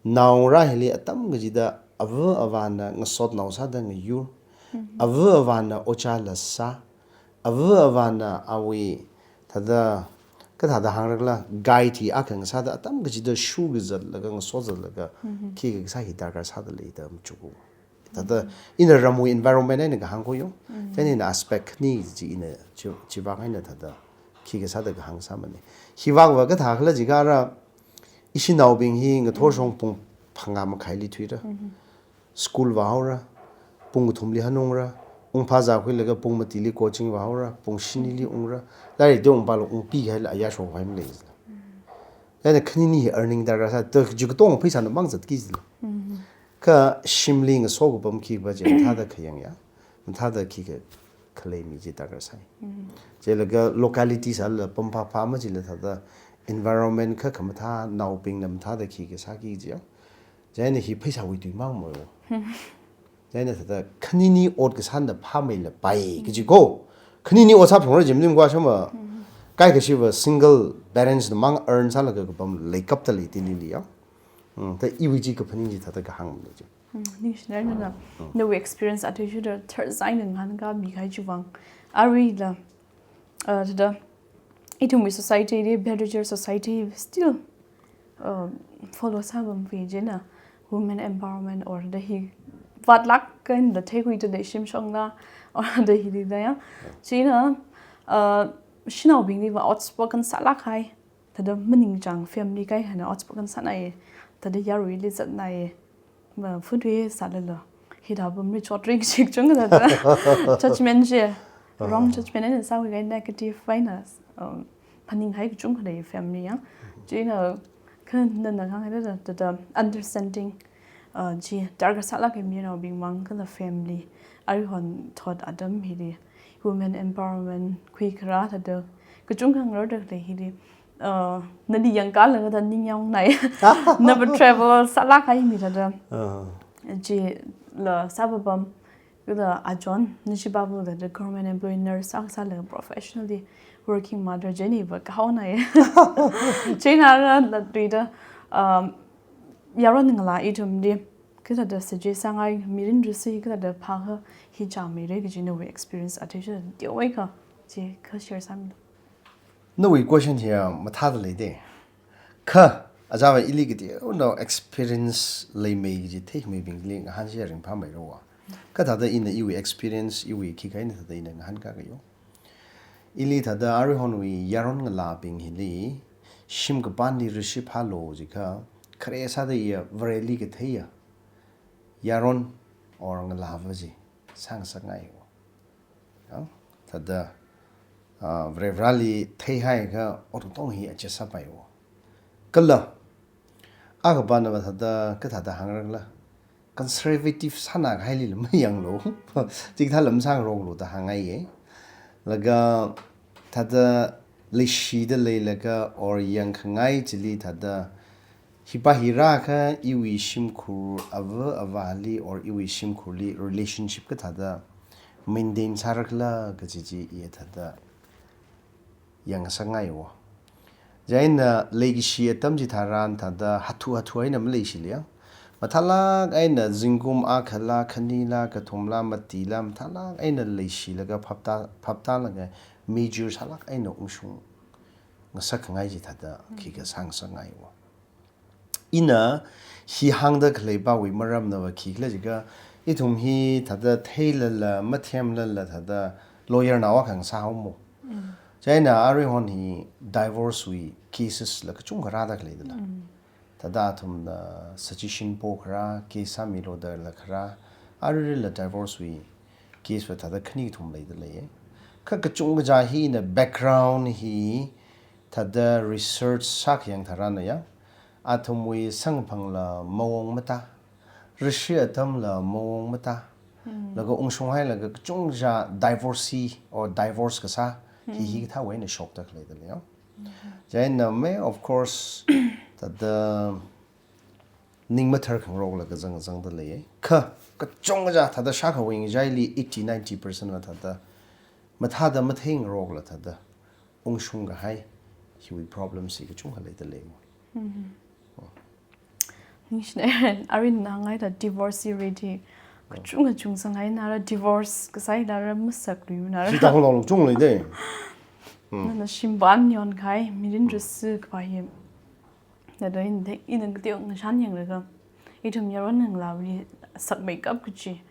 naongarā hili atam kachida ava avāna ngasotnao sāda ngayur, ava avāna ojā la sā, ava avāna awui thāda, kathāda hāngrakhala, guide hi akha ngasāda atam kachida shu kazatlaga, ngasotzatlaga, khikha kasā hi darkar sāda leida machuka. Thāda ina ramwui environment eina kahāng ko yo. Chieina ina aspect khani chi ina chi, chivak eina thāda khikha sāda kahāng sāmane. Hivakva kathākhala jiakha ara, ishinaobing hi ngathorshong pung phangā makhaili thuira. School vāhaora, pung kathumli hanungra, ungphā zākhuilaga pung matili coaching vāhaora, pung shinili ungra, lairik de ungpāla ungpi kahaila ayā shokhavai malei jila. Chieina khanini hi earning darkar sā, to ji katong pheisāna mang zatki jila. Kha shimli ngaso kapam khipā chi mathāda khayang ya, mathāda khikha khalei mi chi darkar sāi. Chilaga locality sāla pam phapha ma chila thāda environment kha khamathā naobingna mathāda khikha sāki jiya. Chieina hi pheisāwui tui mang mo. Chieina thāda khanini ot kasāna phāmeila pai kaji ko. Khanini ot sāphalungra ji maningkwa shama. Kaikashiva single parents na mang earn sālaga kapam leikapta lei Delhi li ya. Mm, thāda iwui chi kaphaning chi thāda kahāng male chi. Mm, ningshina nana. Nawui experience athishurda tharzai nganākami kahai chiwui vang. Aruila, uh, thāda, ithumwui society li, Bharatiyar society still, uh, follow sāpam pi jina, women empowerment or thāda hi vātlāk eina theikhuida shimshongla, or thāda hili da ya. China, uh, shanaobingliva outspoken sālāk kahai. Thāda maningchāng family kaihana outspoken sānai, thāda yaruili zatnai, ma futui sālala. Hithāpam ri chotring chik chungkha thāda judgment chi, wrong judgment eina sākhui kahai negative eina, um, phaninghai kachungkha lei family ya. China, kha nana kahāng thāda, thāda understanding, uh, chi darkar sālāka miyanaobing mang kala family. Aruihon thot atam hili women empowerment khuikharā thāda kachungkha ngarokda lei hili. Uh, nali yangkālaga thāda ning yaongnai. Nava travel sālāk kahai mi thāda. Uh. Chila sāpapam. Kala achon, nashi babu thāda government employee nurse sākasāla professionally working mother chiniva kahaonai. China ra la tuida, um, yaron ngalā ithumli, kathāda suggest sāngai mirin rusi kathāda phākha hi chāmeira kaji nawui experience athishurda teomeikha, chi kha share sāmilu. Nawui question hi mathāda leide. Kha, ajava ili kateonao experience leimei kaji theimeibingli ngahānshi ringphāmeira wa. Kathāda ina iwui experience, iwui khikha eina thāda ina ngahānkā kayo. Ili thāda aruihonwui yaron ngalābing hili, shim kapānli rishi phālu jiakha, khare sāda iya Vareli katheiya yaron or ngalāva chi sāngasakngaiwo. Ya, thāda, ah, Varivarāli theihaiakha otong hi aja sāpaiwo. Kala, akhapānava thāda, kathāda hāngra khala, conservative sānā kahailila mayanglu, chikathā lam sāngaroklu da hāngngaiye. Laga thāda leishida leilaga or yangkhangai chili thāda, hipa hirākha iwui shimkhur ava avāli or iwui shimkhurli relationship kathāda maintain sāra khala kaji chi iya thāda yangngasakngaiwo. Chieina leikashi atam chitharan thāda hathu hathu eina maleishiliya. Mathālāk eina zingkum akhala, khanila, kathumla, matila, mathālāk eina leishilaga phaptā, phaptālaga major sālāk eina ungshung ngasakkhangai chi thāda khikha sāngasakngaiwo. Ina hi hāngda khalei pāwui maramnava khikhala jiakha, ithum hi thāda theilala, mathemlala thāda lawyer nao akha ngasāhaomo. Chieina aruihon hi divorce wui cases la kachungkha rāda khaleidala. Thāda athumna suggestion pokharā, case sāmilu dala kharā, aruirila divorce wui case va thāda khani kathum leida leiye. Kha kachungkha chi hi ina background hi thāda research sākhayang tharanna ya, athumwui samkaphangla maong matā, rishi atamla maong matā, laga ungshunghailaga kachungkha divorcee or divorce kasā hi hikathāwui eina shokda khaleida leiya. Chieina me, of course, thāda ning mathar khangarokla kazang kazangda leiye. Kha, kachungkha thāda shākhawui ngachaili eighty, ninety percent la thāda mathāda matheingarokla thāda ungshung kahai hiwui problem chi kachungkha leida leiwo. Ningshina, aruina hāngngaida divorcee rate hi kachungkha chungsanghai, nara divorce kasā hi nara masaklui nara. Chi Tangkhulnao lungchung leida. Nana shimban yonkahai, mirin rasu kapai hi. Thāda ina, ina kateo ngashan yanglaga, ithum yaron ngalāli sakmeikap kachi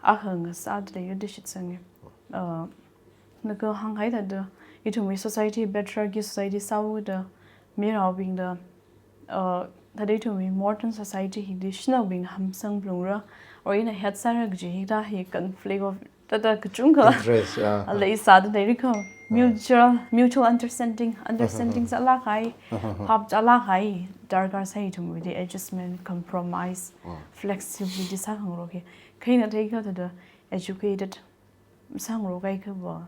akha ngasāda leiya da shitsange. Uh, laga hānghai thāda, ithumwui society, patriarchy society sāhaoda, miraobingda, uh, thāda ithumwui modern society hili shanaobing hamsang phalungra, or ina hetsāra kaji hithā hi conflict of thāda kachungkha interest, ah, ah, leisāda leirikha, mutual, mutual understanding, understanding sālākhai, phap sālākhai darkar sai, ithumwuili adjustment, compromise, flexibility sākhangarok hi. Kha ina theikha thāda educated sāngarok kaikhava,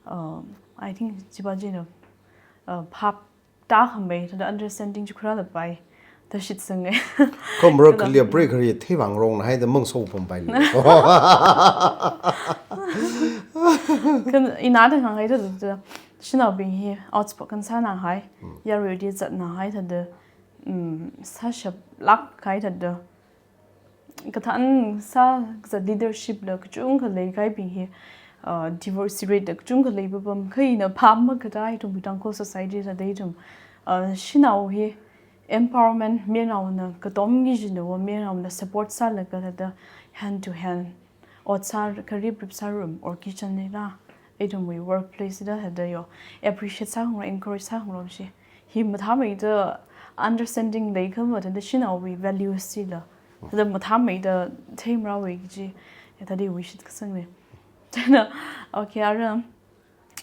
um, I think chiva china, uh, phap tākhamei, thāda understanding chi khuirālapai da shitsange. Kha mara khalia pre kharia theivangrokna haida mangsopam paili. Kha ina da hānghai thāda, thāda shanaobing hi outspoken sānāhai, yaruili zatnāhai thāda, um, sāshaplākkahai thāda, kathān sā kazat leadership la kachungkha leikahaibing hi, uh, divorce rate la kachungkha leipapam, kha ina phap makatā ithum Tangkhul society thāda ithum, uh, shanao hi empowerment, mayarnaona katomki kajina va, mayarnaona support sālaga thāda hand to hand ot sā, kharip rip sārum or kitchen lila, ithumwui workplace la thāda yo appreciate sākhangarok, encourage sākhangarok chi. Hi mathāmeida understanding leikhava thāda shanaowui values chila thāda mathāmeida theimarāwui kaji, ya thāda iwui shitkasangne. Chieina, okay, ara,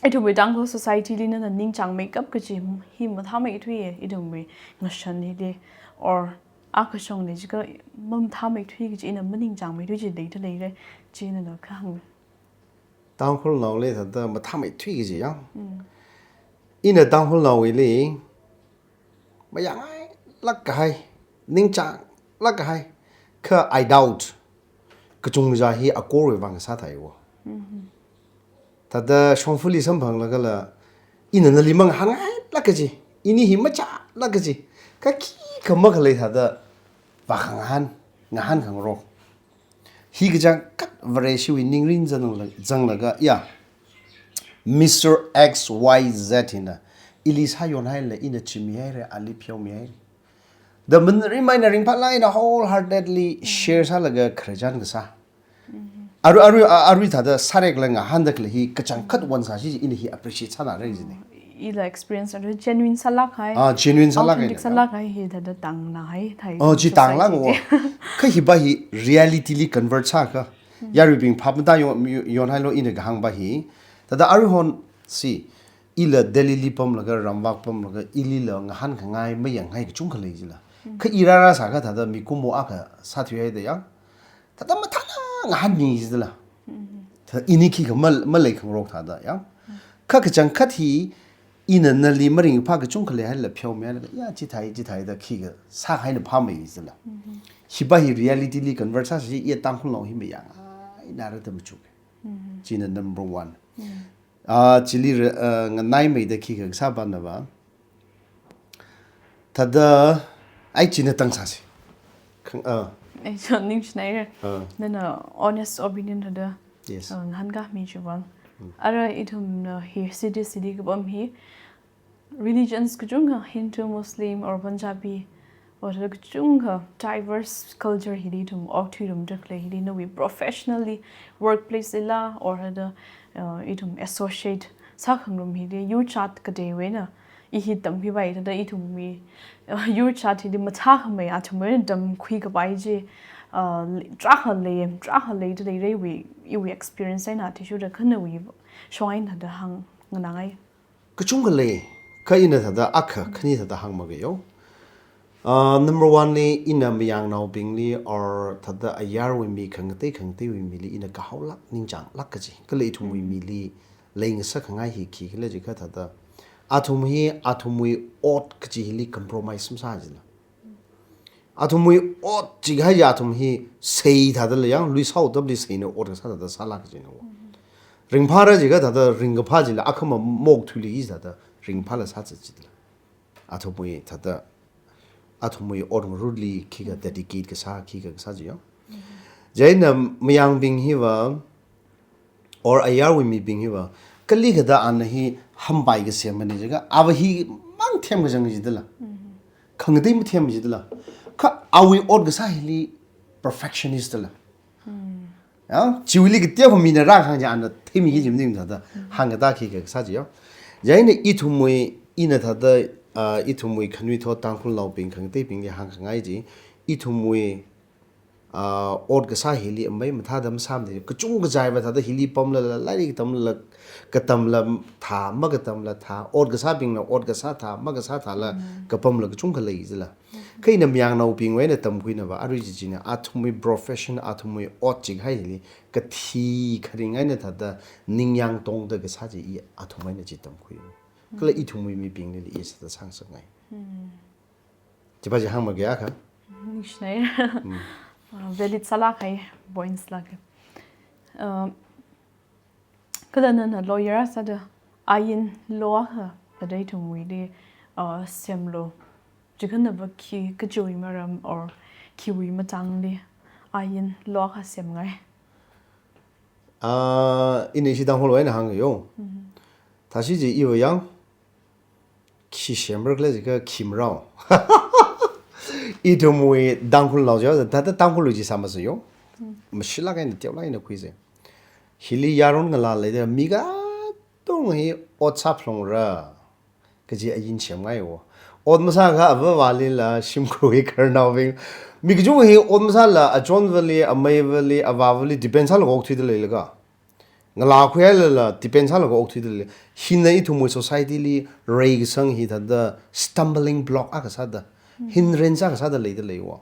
ithumwui Tangkhul society li nana ningchāngmeikap kaji hi mathāmeithuiye, ithumwui ngashan hili, or akashongli jiakha mamathāmeithui kaji, ina maningchāngmeithui kaji leida leire, chi nana kahāng. Tangkhulnaoli thāda mathāmeithui kaji ya. Ina Tangkhulnaowuili mayāngailāk kahai, ningchānglāk kahai, kha I doubt kachungkha hi akorwui vang sāthaiwo. Thāda shongfali samphanglagala, ina nali mangahānngailāk kaji, ini hi machālāk kaji, kha khikha makhalei thāda vākhangahān, ngahānkhangarok. Hi kachangkhat Vareshiwui ningrin zangla-, zanglaga, ya, Mister X Y Z hina ili sāyonhaila ina chimihaire, ali pheomihaire da maningrimeina ringphālāk eina wholeheartedly share sālaga khararchan kasā. Arui, arui, a- arui thāda sārekla ngahānda khalei hi kachangkhat vāsāsi ina hi appreciate sānāra jina. Ila experience āda genuine sālākhai. Ah, genuine sālākhai. Authentic sālākhai hi thāda tāngnāhai thai. Oh, chi tānglāng wo. Kha hiva hi reality li convert sākha. Yaruibing phap matāyon, yonhailo ina kahāngva hi. Thāda aruihon si ila Delhi li pamlaga, ramvak pamlaga, ilila ngahānkhangai, mayangngai kachungkha lei jila. Kha i rāra sākha thāda mikumo akha sāthuihaida ya. Thāda mathāna ngahānmi jila. Thāda ini khikha ma, maleikhangarok thāda ya. Kha kachangkhat hi ina nali maringphā kachungkha leihaila pheomihailaga, ya, chithai, chithai da khikha sāhaina phāmei jila. Hiva hi reality li convert sāsi, iya Tangkhulnao hi mayangngainara da machuk. China number one. Ah, chili re- ah, nganaimeida khikha sāpana va. Thāda, ai china tang sāsi. Khang, ah, Ai, so ningshinaira. Ah. Nana honest opinion thāda. Yes. Uh, ngahānkāmi chiwuivang. Ara ithumna hi city city kapam hi religions kachungkha Hindu, Muslim, or Punjabi, or thāda kachungkha diverse culture hili ithum okthuirumda khalei hili nawui professionally workplace lila, or thāda, uh, ithum associate sākhangarum hili yurchāt kateiwui eina i hi tamkhuipai thāda ithumwui, uh, yurchāt hili mathākhamei athumwui eina tamkhui kapai chi, uh, le- tarākha lei, tarākha leida leireiwui, iwui experience eina athishurda kha nawui shong eina thāda hāngnganāngai. Kachungkha lei, kha ina thāda akha, khani thāda hāngmagayo. Ah, number one li, ina mayangnaobingli, or thāda ayarwui mi khangatei khangateiwui mili, ina kahaolāk ningchānglāk kaji. Kala ithumwui mili leingasakngai hi khikhala jikha thāda. Athum hi, athumwui ot kaji hili compromise masā jila. Athumwui ot chikahaija athum hi sei thādala yang, luisao tamli seina ot kasā thāda sālāk jina wo. Ringphāra jikha thāda ringkaphā jila akhama mokthuili thāda ringphāla sāzat jila. Athumwui thāda, athumwui ot ngarutli khikha dedicate kasā, khikha kasā jiyo. Chieina mayangbing hiva, or ayarwui mibing hiva, kali kathāda ana hi hampai kasemana jikha, ava hi mang themkachang jidala. Khangatei mathem jidala. Kha awui ot kasā hili perfectionist dala. Ya, chiwuili kateokha mina rākhang chi ana theimi kaji maning thāda. Hāngkatā khikha kasā jiyo. Chieina ithumwui, ina thāda, ah, ithumwui khanuithot Tangkhulnaobing khangateibingli hāngkhangai chi, ithumwui ah, ot kasā hili amei mathāda masāmana, kachungkha chiva thāda hili pamlala, lairik tamla, katamla thā, makatamla thā, ot kasābingla ot kasā thā, makasā thāla kapamla kachungkha lei jila. Kha ina mayangnaobingwui eina tamkhuina va, arui chi china, athumwui profession, athumwui ot chikahai hili, kathi kharing eina thāda ningyāng tongda kasā chi i athumwui eina chi tamkhui. Kala ithumwui mibingli i sāda sāngasakngai. Chiva chi hāngmagaya kha. Ningshinai. Uh, valid sālākhai points lāka. Uh, kala nana lawyer sāda ain law akha thāda ithumwuili, uh, semlu. Jikha nava khi kachiwui maram or khiwui matangli ain law akha semngai. Ah, ina ishi Tangkhulwui eina hāngyo. Thāsi chi iva yang, khi semrakhala jikha khi marao. Ithumwui Tangkhulnao chi, thāda Tangkhulwui chi sāmasayo. Mashilāk eina teolāk eina khuisa. Hili yaron ngalā leida mi katonga hi ot sāphalungra kaji ain semngai wo. Ot masākha avāvalila, shimkhurwui khararnaobing. Mi kachungkha hi ot masāla achonvali, ameivali, avāvali depend sālaga okthuida leilaka. Ngalā khuihailala depend sālaga okthuida lei. Hina ithumwui society li reikasang hi thāda stumbling block akha sāda, hindrance akha sāda leida lei wo.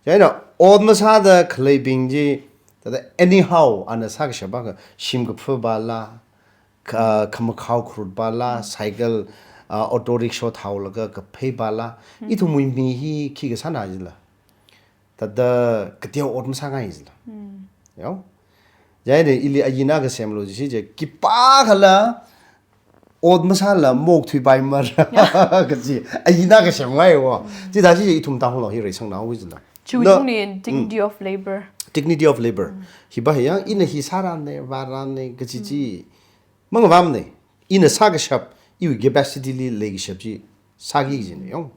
Chieina ot masāda khaleibing chi thāda anyhow ana sākashap akha, shim kaphabala, kha, khamakhao kharutbala, cycle, ah, auto rickshaw thaolaga kapheibala. Ithumwui mi hi khi kasāna jila. Thāda kateo ot masāngai jila. Yo. Chieina ili ain akha semlu jisi chi, khipākhala ot masāla mokthuipaimara kaji ain akha semngai wo. Chithāsi chi ithum Tangkhulnao hi reisangna haowa jila. Chiwui tungli dignity of labor. Dignity of labor. Hiva hi yang, ina hi sārane, vārane kaji chi. Mangavamne, ina sākashap, iwui capacity li leikashap chi sāki kajina yong.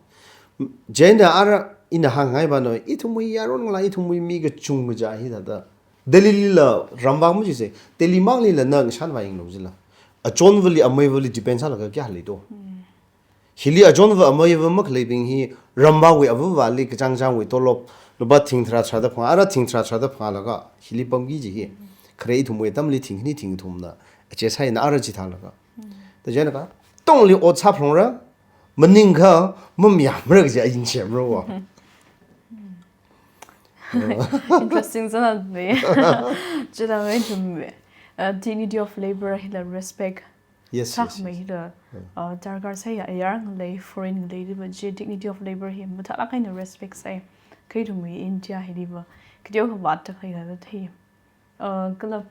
Chieina ara ina hāngngaiva no, ithumwui yaron ngalā, ithumwui mi kachungkha chi hi thāda Delhi lila ramvang maji se, Delhi manglila na ngashan vaying lo jila. Achonvali, ameivali depend sālaga kayā leito. Hili achonva ameiva makhaleibing hi ramvawui avavali kachāngchāngwui tolop, lupā thing tharā tharāda phangā, ara thing tharā tharāda phangālaga, hili pamki ji hi. Khare ithumwui atamli thing khani thing kathumna, ache saina ara chithālaga. Da jana katongli ot sāphalungra, maningakha mamayāmara kaji ain semra wa. Interesting zana de. Chida ngai ithum, uh, dignity of labor hila respect. Yes, yes, yes. Sākhamei hila, uh, darkar sāya, ayar ngalei, foreign ngalei, diva chi dignity of labor hi mathālāk eina respect sāi. Kha ithumwui India hi diva, kateokha vātda khalei thāda thei. Uh, kala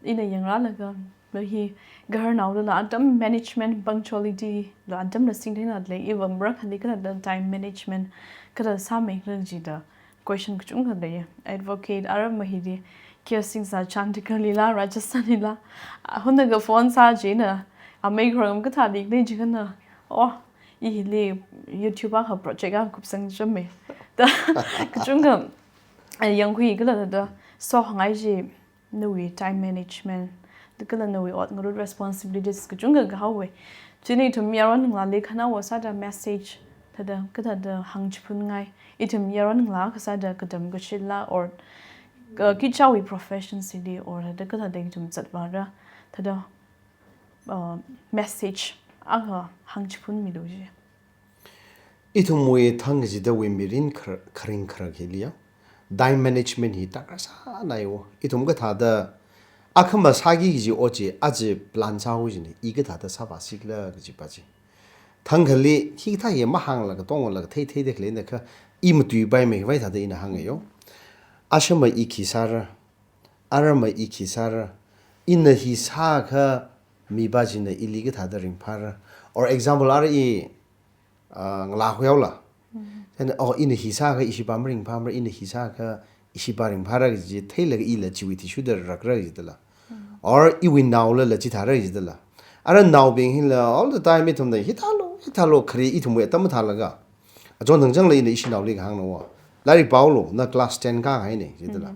ina yangrālaga, mahi gaharnaola atam management, punctuality la atamla singtheina lei, iva marakhali kala da time management, kala sāmei kala jida question kachungkha lei. Advocate ara mahi di, kayā singsa Chandigarh lila, Rajasthan lila, ah, hunaga phone sā china, amei khorang kathāli lei jikhana, oh, i hili YouTube akha project akha kupsang chame. Da, kachungkha, eh, yangkhui kala da, so hangai ji, nawui time management, da kala nawui ot ngarut responsibilities kachungkha kahaowe. Chieina ithum yaron ngalāli khanaowa sāda message, thāda, kathāda hāngchiphunngai. Ithum yaron ngalā kasāda katam kashila or, uh, kachichāwui profession sili or thāda kathāda ithum zatvāra, thāda, uh, message akha hāngchiphunmilu ji. Ithumwui thang kachidawui mirin khar-, kharing kharak hiliya, time management hi darkar sānaiwo. Ithum kathāda akhama sāki kaji ot chi, aja plan sāhaowa jina, i kathāda sāvāsikhala kajipa chi. Thangkhali, hikathā hi mahāngla katongla kathei theida khaleina kha, i matuipaimei vai thāda ina hāngayo. Ashama i khi sāra, arama i khi sāra, ina hi sākha mipa china ili kathāda ringphāra. Or example, ara i, ah, ngalā khuihaola. Then, oh, ina hi sākha ishipa maringphāmara, ina hi sākha ishipa ringphāra kaji theilaga ila chiwui athishurda rakra kajidala. Or iwui naolala chithāra kajidala. Ara naobing hila all the time ithumna hithālu, hithālu, khare ithumwui atam mathālaga. Achon thangchangla ina ishinaoli kahāngnawa. Lairik pāolu, na class ten kākahaina, jidala.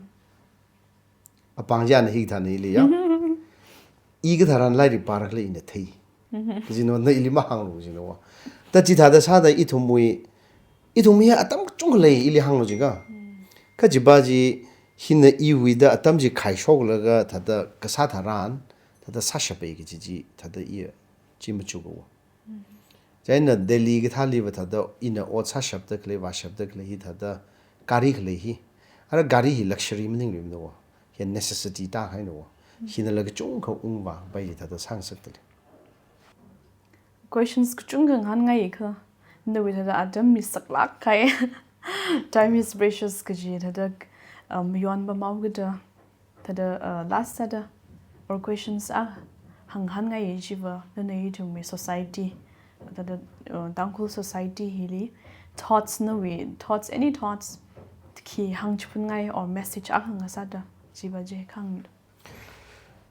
Apāng china hikathāna ili ya. I katharan lairik pārakhala ina thei. Kajina na ili mahānglu jinawa. Da chithāda sāda ithumwui, ithumwui atam kachungkha lei ili hānglu jikha. Kajipa chi hina iwuida atam chi khaishoklaga thāda kasā tharan, thāda sāshapai kaji chi, thāda iya chi machukawa. Chieina Delhi kathāliva thāda ina ot sāshapda khalei, vāshapda khalei hi thāda gari khalei hi. Ara gari hi luxury maningluimana wa. Hi necessity tākahaina wa. Hinala kachungkha ungvāpai hi thāda sāngasakda lei. Questions kachungkha ngahānngai kha. Nawui thāda atam misaklāk kahai. Time is precious kaji thāda, um, yonpamhaokida. Thāda, uh, last sāda, or questions akha hāngngai chiva, nana ithumwui society, thāda, uh, Tangkhul society hili, thoughts nawui, thoughts, any thoughts, khi hāngchiphunngai or message akha hāngngasāda, chiva chi khang.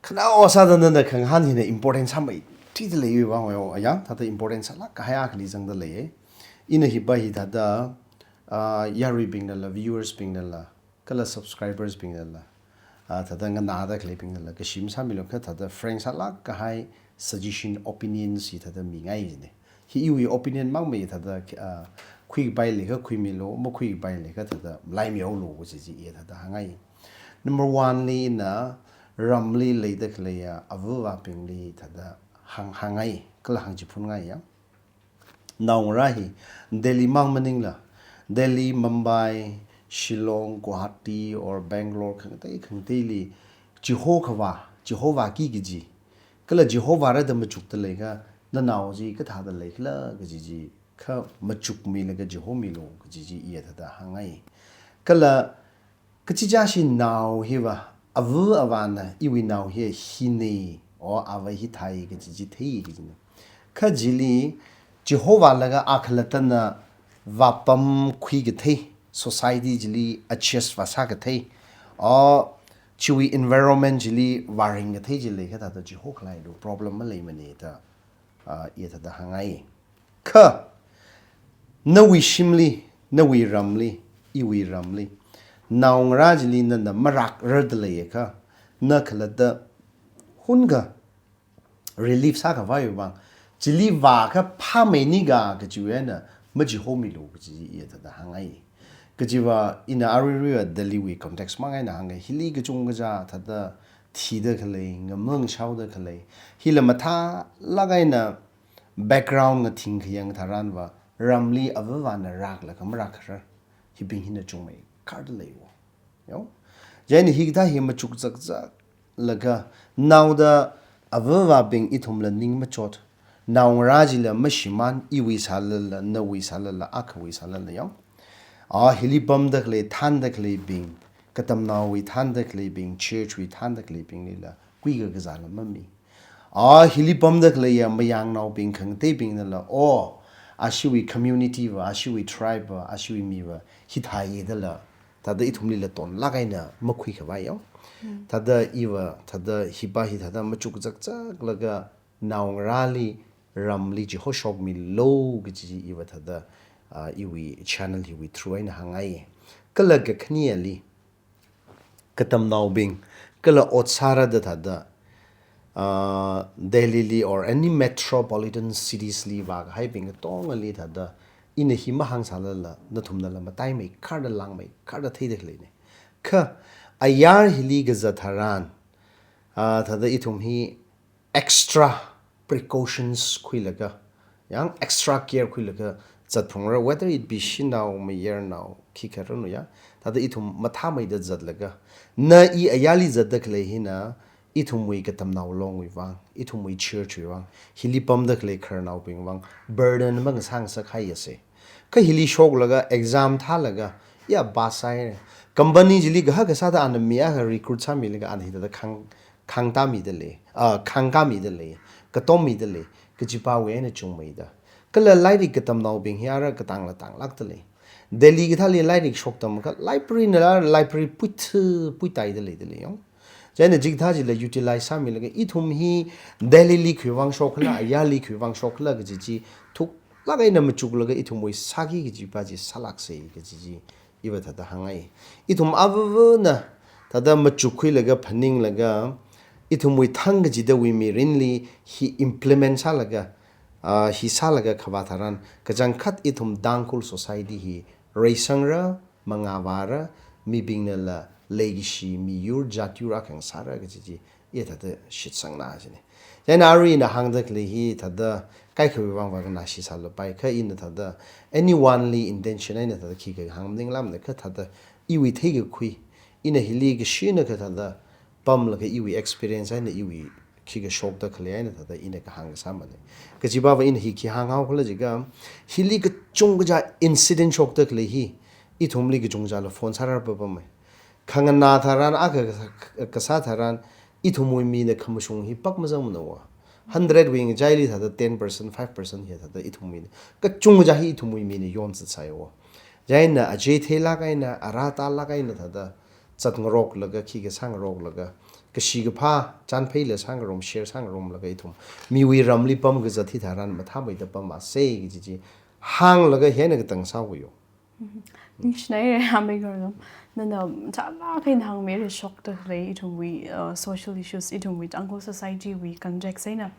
Khanaowa sāda nana khangahān hina important sāmeithuida leiwui vang oya, thāda important sālāk kahai akhali zangda lei. Ina hipa hi thāda, uh, yaruibingnala, viewers bingnala, kala subscribers bingnala, ah, thāda nganāda khaleibingnala, kashim sāmilu kha thāda frank sālāk kahai suggestion, opinions hi thāda mingai jine. Hi iwui opinion mangmei thāda, ah, khuikapai leikha khuimilu, makhuikapai leikha thāda malaimihaolu kaji chi i thāda hāngngai. Number one li ina ramli leida khaleiya, avāva̱bingli thāda hāng, hāngngai, kala hāngchiphunngai ya. Naongarā hi Delhi mang maningla, Delhi, Mumbai, Shillong, Guwahati or Bangalore khangatei khangateili chiho khavā, chiho vāki kaji. Kala chiho vārada machukda leikha, nanao chi kathāda leikhala kaji chi, kha machukmilaga chihomilu kaji chi i thāda hāngngai. Kala kachichāshi nao hiva, avā avāna, iwui nao hi hina, o avā hithai kaji chi thei kajina. Kha chili, chiho vālaga akhalattana vāpamkhui kathei, society chili adjust vāsā kathei, o chiwui environment chili vāring kathei chi leikha thāda chiho khalailu, problem maleimana da, ah, i thāda hāngngai. Kha, nawui shimli, nawui ramli, iwui ramli, Naongarā chili nana marākrarda leiakha, na khalatta hunakha relief sākhavai vang, chili vākha phāmeini ga kachiwui eina machihomilu kaji iya thāda hāngngai. Kajiva ina aruiruiva Delhi wui context mang eina hāngngai. Hili kachungkha thāda thida khalei, ngamang shaoda khalei, hila mathālāk eina background ngathing khayang tharanva, ramli avāvana rāklaga marākharar hibing hina chungmeikharda leiwo. Yo? Chieina hikathā hi machuk zakzaklaga, naoda avāvabing ithumla ning machot, naongarā chila mashimān, iwui sālala, nawui sālala, akhawui sālala, yo? A, hili pamda khalei, thānda khaleibing, katamnaowui thānda khaleibing, church wui thānda khaleibinglila kuika kazāla mami. A, hili pamda khaleiya mayangnaobing khangateibingnala, o, ashiwui community va, ashiwui tribe va, ashiwui miva hithāya dala, thāda ithumlila tonlāk eina makhuikhavai yo. Thāda iva, thāda hipa hi thāda machuk zakzaklaga naongarāli, ramli chihoshokmilu kaji iva thāda, ah, iwui channel hiwui through eina hāngngai. Kala kakhaneli, katamnaobing, kala ot sāra da thāda, ah, Delhi li or any metropolitan cities li vākahaibing katongali thāda, ina hi mahāng sālala, nathumnala mataimeikharda langmeikharda theida khaleina. Kha, ayar hili kazat tharan, ah, thāda ithum hi extra precautions khuilaga, yang extra care khuilaga zatphungra, whether it be shanao, mayarnao, khikha ranu ya, thāda ithum mathāmeida zatlaga, na i ayarli zatda khalei hina, ithumwui katamnao longwui vang, ithumwui church wui vang, hili pamda khalei khararnaobing vang, burden mangasāngasakhaiya se. Kha hili shoklaga, exam thālaga, ya pass sāhaira. Company chili kahak kasāda ana mi akha recruit sāmilaga ana hithāda khang, khangtāmida lei, ah, khangkāmida lei, katommida lei, kajipawui eina chungmeida. Kala lairik katamnaobing hi ara katangla tanglākda lei. Delhi kathāli lairik shoktam kha library nala library puithu puitaida leida lei yo. Chieina chikathā chila utilize sāmilaga ithum hi Delhi li khiwui vang shokhala, ayarli khiwui vang shokhala kaji chi thuklāk eina machuklaga ithumwui sāki kajipa chi sālāksa kaji chi iva thāda hāngngai. Ithum avāvana thāda machukkhuilaga phaninglaga ithumwui thang kachidawui mirinli hi implement sālaga, ah, hi sālaga khavā tharan, kachangkhat ithum Tangkhul society hi reisangra, mangāvāra, mibingnala leikashi miyur, jat yur akha ngasāra kaji chi iya thāda shitsangna jina. Chieina arui ina hāngda khalei hi thāda kaikhawui vangva kanāshi sālapai, kha ina thāda anyone li intention eina thāda khikha hāng maninglamana, kha thāda iwui theikakhui, ina hili kashina kha thāda pamlaga iwui experience eina iwui khikha shokda khalei eina thāda ina kahāng kasāmana. Kajipava ina hi khi hānghaokhala jiakha, hili kachungkha incident shokda khalei hi, ithumli kachungkhala phone sārar papamai. Khanganā tharan, akha kasā tharan, ithumwui mina khamashung hi pak mazangmanawa. Hundred wui ngachaili thāda ten percent, five percent hi thāda ithum mina. Kachungkha hi ithumwui mina yonzatsaiwa. Chieina achei theilāk eina, ara tālāk eina thāda zatngaroklaga, khikha sāngaroklaga, kashi kaphā, chānpheila sāngarom, share sāngaromlaga ithum miwui ramli pam kazat hi tharan mathāmeida pamsa kaji chi hānglaga hina katang sāhaowa yo. Ningshinai, amei garam. Nana chālāk eina hāngmira shokda khalei ithumwui, uh, social issues, ithumwui Tangkhul society wui context eina.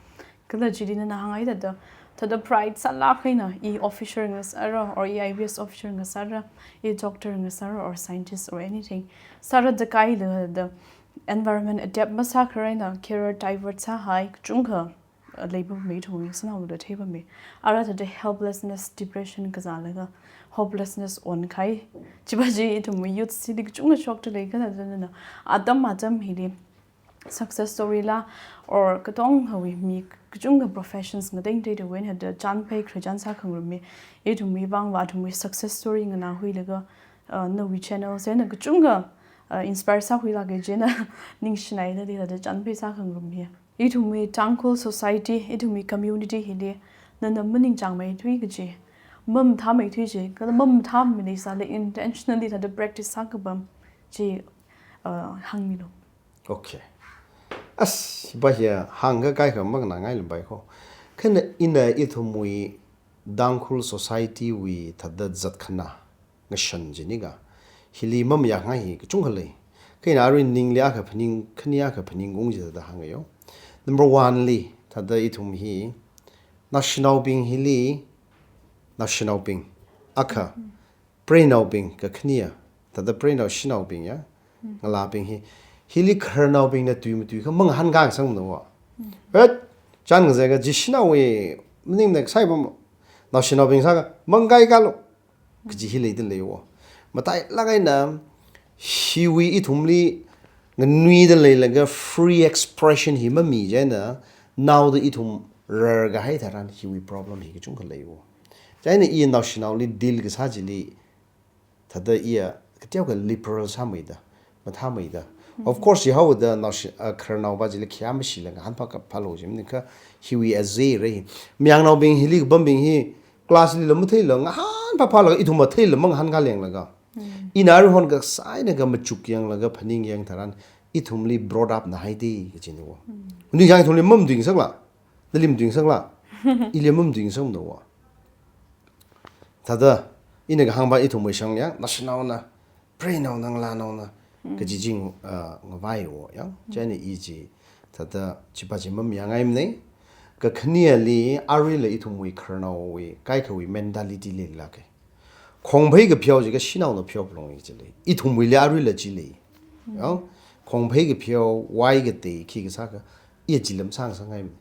Kala chili nana hāngngai thāda, thāda pride sālāk eina, i officer ngasāra, or i I P S officer ngasāra, i doctor ngasāra, or scientist, or anything. Sāra da kaila thāda environment adapt masākharar eina, career divert sāhai, kachungkha, uh, leipapamai ithumwui sanaoda theipapamai. Ara thāda helplessness, depression kazālaga, hopelessness onkhai. Chipa chi ithumwui youth chili kachungkha shokda lei kha thāda nana atam atam hili success story la, or katonga hawui mi kachungkha professions ngatei ngateida wui eina thāda chānphei khararchan sākhangarummi. Ithumwui vangva athumwui success story nganākhuilaga, uh, nawui channel chieina kachungkha, uh, inspire sākhuilāka chieina ningshinaida thāda chānphei sākhangarummi. Ithumwui Tangkhul society, ithumwui community hili, nana maningchāngmeithui kaji, mamathāmeithui chi, kala mamathāmei leisāla intentionally thāda practice sākapam chi, uh, hāngmilu. Okay. As, hipa hiya hāngkakāi kha makhanāngai lambai ko. Kha ina ithumwui Tangkhul society wui thāda zatkhana ngashan chi nika. hili mamayāngai hi kachungkha lei. Kha ina arui ningli akha phaning, khani akha phaning ung jida hānga yo. Number one li, thāda ithum hi, naoshinaobing hili, naoshinaobing, akha, preinaobing, kakhaniya, thāda preinao shanaobing ya, ngalābing hi, hili khararnaobingna tui matui kha mangahānkasang na wa. Et, chān ngazeka ji shanaowui, maningna kasai bam, naoshinaobing sāka, mangai kalo. Kaji hi leida leiwo. Matailāk eina, hiwui ithumli nganuida leilaga free expression hi mami chieina, naoda ithum rarkahai tharan hiwui problem hi kachungkha leiwo. Chieina i naoshinaoli deal kasā chili, thāda iya, kateokha liberal sāmeida, mathāmeida. Of course, i haoda naoshi, ah, khararnaopa chili khayā mashila ngahānphā kaphālo ji, maningkha hiwui azei re hi. Mayangnaobing hili kabambing hi, class lila matheila, ngahānphā phālaga, ithum matheila, mangahānka lenglaga. Ina aruihon kasā eina ka machuk yanglaga, phaning yang tharan, ithumli brought up na haida, kajina wa. Ning yang ithumli mamding sakla, nalim ding sakla, ili mamding sakna wa. Thāda, ina kahāngpa ithumwui shang yang, naoshinaona, preinaona, ngalānaona, kaji jing, ah, ngavaiwo yang, chieina i ji, thāda, chipa ji mamayāngaimana, kakhaniyali, aruila ithumwui khararnaowui, kaikhawui mentality leilāka. Khongphei kapheowa jiakha shanaona pheo phalung ji lei. Ithumwuili aruila ji lei. Yang, khongphei kapheo, wai katei, khi kasāka, iya ji lam sāngasangngaimana.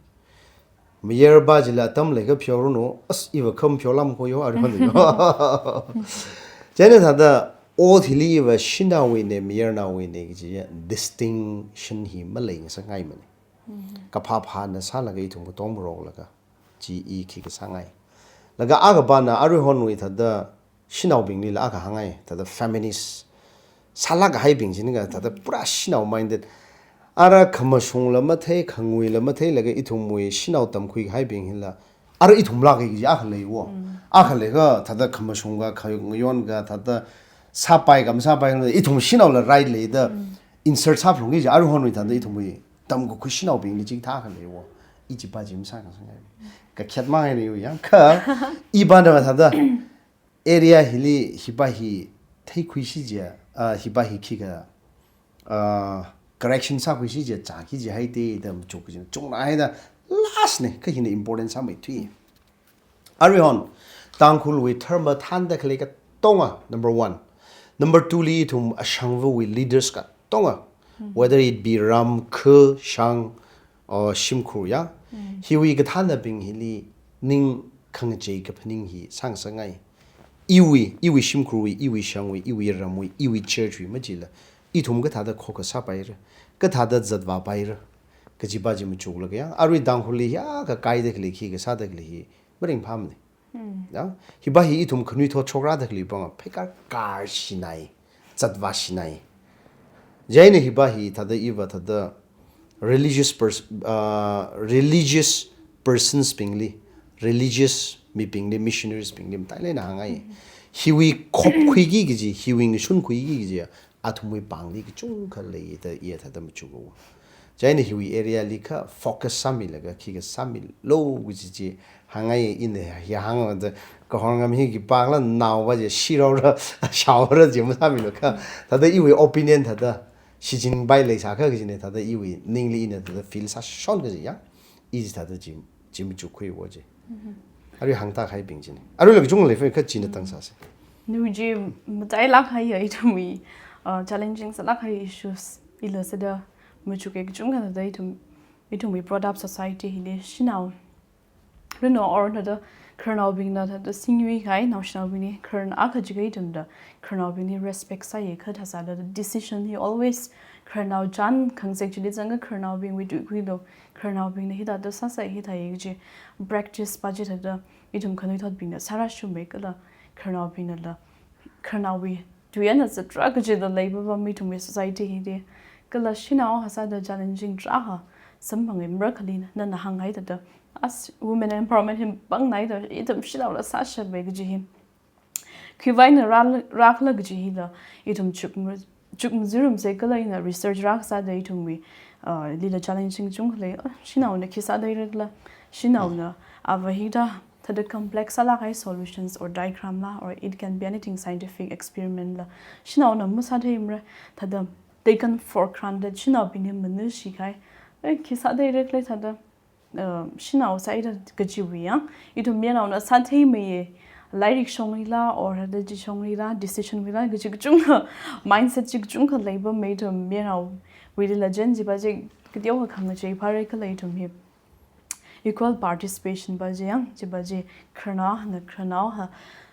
Mayarpa chila atam leikha pheoranu, as iva kham pheolam ko yo, aruihon yo. Chieina thāda, o thili iva shanaowuina, mayarnaowuina, kaji ya, distinction hi maleingasakngaimana. Kaphā phāna sālaga ithum katong maroklaga, ji i khi kasāngai. Laga akhapana aruihonwui thāda, shanaobinglila akha hāngai, thāda feminist sālāk kahaibing china ka, thāda pura shanao minded. Ara khamashungla mathei, khanguila matheilaga ithumwui shanao tamkhui kahaibing hila, ara ithumlāk kaji akha leiwo. Akha leikha, thāda khamashungka, khangayon ka, thāda sāpaika, masāpaika, ithum shanaola right leida, insert sāphalungki ji, aruihonwui thāda ithumwui tamkakhui shanaobingli chithā akha leiwo. I chipa ji masāngasangngai. Kakhet mangai leiwo yang, kha, ipana thāda, area hili hipa hi theikhuisi jiya, ah, hipa hi khikha, ah, correction sākhuisi jiya, chākhi jiya haida, da machuk kajina. Chungna haida last na, kha hina important sāmeithui. Aruihon, Tangkhulwui dharma thānda khalei katonga, number one. Number two li ithum ashangvawui leaders katonga. Whether it be ram, kha, shang, or shimkhur ya. Hiwui kathānabing hili ning khangachei kaphaning hi sāngasangngai. Iwui, iwui shimkhurwui, iwui shangwui, iwui ramwui, iwui church wui machila. Ithum kathāda khokha sāpaira, kathāda zatvāpaira, kajipa ji machuklaga ya. Arui Tangkhulli ya kakaida khalei khi kasāda khalei hi maringphāmana. Ya, hipa hi ithum khanuithot shokrada khalei panga, pheikār kārshinai, zatvāshinai. Chieina hipa hi thāda iva thāda religious pers-, ah, religious persons bingli, religious mibingli, missionaries bingli, matailāk eina hāngai. Hiwui khopkhuiki kaji, hiwui ngashunkhuiki kaji, athumwui pāngli kachungkha leida iya thāda machuko. Chieina hiwui area li kha focus sāmilaga, khikha sāmilo kaji chi hāngai ina ya hāngda kahorngam hi khipākhala naopa ji shiraora, shaora ji masāmilu kha. Thāda iwui opinion thāda shichinpai leisākha kajina, thāda iwui ningli ina thāda feel sāshon kaji ya. I ji thāda ji, ji machukkhuiwo ji. Arui hāngda kahaibing china. Aruila kachungkha lei, fai kha china tang sāsa. Nu ji matailāk kahai ya ithumwui, uh, challenging sālāk kahai issues ila sāda machuka kachungkha thāda ithum, ithumwui brought up society hili shanao, rino or thāda khararnaobingna thāda singwui kahai, naoshinaobingli khararnao akha jiakha ithumda khararnaobingli respect sāya kha thāsāda decision hi always khararnao chān khangazek chili zanga khararnaobingwui tuikhuilu, khararnaobingna hithāda sāsai, hithāya kaji practice pa chi thāda ithum khanuithotbingna sārāshungmei kala khararnaobingnala khararnaowui tui eina zatra kajida leipapam ithumwui society hili. Kala shanao kasāda challenging tarākha samphangai, marakhali nana hānghai thāda, as women empowerment hi pāngnai da, ithum shanaola sāshappai kaji hi. Khiwuivang eina rā-, rākhala kaji hila, ithum chukma-, chukmajārumsa kala ina research rākasāda ithumwui, uh, lila challenging kachungkha lei, uh, shanaona khi sāda leira khala, shanaona ava hithā Thāda complex sālāk kahai solutions or diagram la, or it can be anything, scientific experiment la, shanaona masātheimara. Thāda taken for granted, shanaobingli manashikahai, eh, khi sātheira khala thāda, uh, shanao sāda kajiwui yang, ithum mayarnaona sātheimeiya, lairik shongrila, or thāda chi shongrila, decision wuila, kaji kachungkha, mindset chi kachungkha leipamei ithum mayarnaowuilila. Chieina chiva chi kateokha khangachei phāra khala ithum hi equal participation va chi yang, chiva chi khararnaona khararnao ha,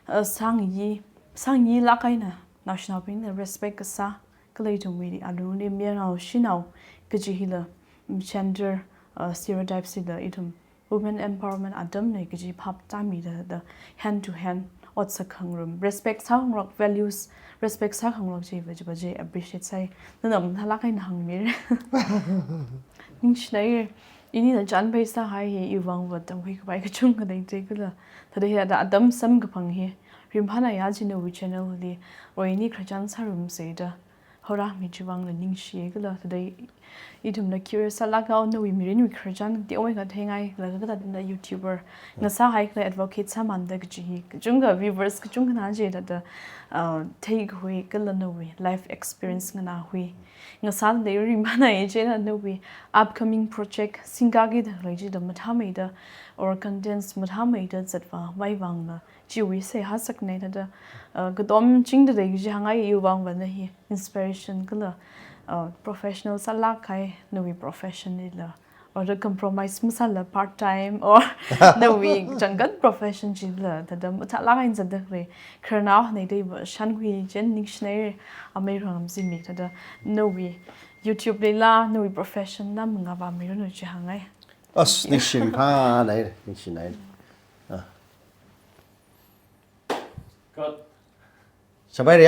uh, sāngayi, sāngayilāk eina naoshinaobingna respect kasā, kala ithumwui alungli mayarnao shanao kaji hila, mm, gender, uh, stereotypes hila ithum women empowerment atamna kaji phap tāmida, thāda hand to hand ot sākhangarum, respect sākhangarok, values respect sākhangarok chiva, chiva chi appreciate sāi. Nana mathālāk eina hāngmira. Ningshinaira. Inina chānpai sāhai hi iwui vangva tamkhui kapai kachungkha leidalei kala. Thāda hi thāda atam samkaphang hi ringphānāya chi nawui channel li, or ini khararchan sārumsa da horāmi chiwui vangla ningshiya kala. Thāda ithumna curious sālāka, nawui mirinwui khararchan teomeikha theingailāka, thāda YouTuber ngasāhai kala advocate sāmanda kaji hi kachungkha viewers kachungkhana chi thāda, uh, theikhui kala nawui life experience nganāhui ngasāda ringphānāya. Chieina nawui upcoming project singkakida khalei chida mathāmeida, or contents mathāmeida zatvāmei vangla chiwui seihā sākhangai thāda, uh, katomchingda lei kaji hāngngai. Iwui vangva na hi inspiration kala, uh, professional sālāk kahai nawui profession lila, or the compromise masāla part time or nawui changkat profession chila thāda mathālāk eina zatda khalei khararnaona da iva shānkhui. Chieina ningshinaira, amei Rangam Zimik, thāda nawui YouTube lila, nawui profession la mangā vāmiranu chi hāngngai. As, ningshi phānai, ningshinai. Ah. Cut. Sampai ria.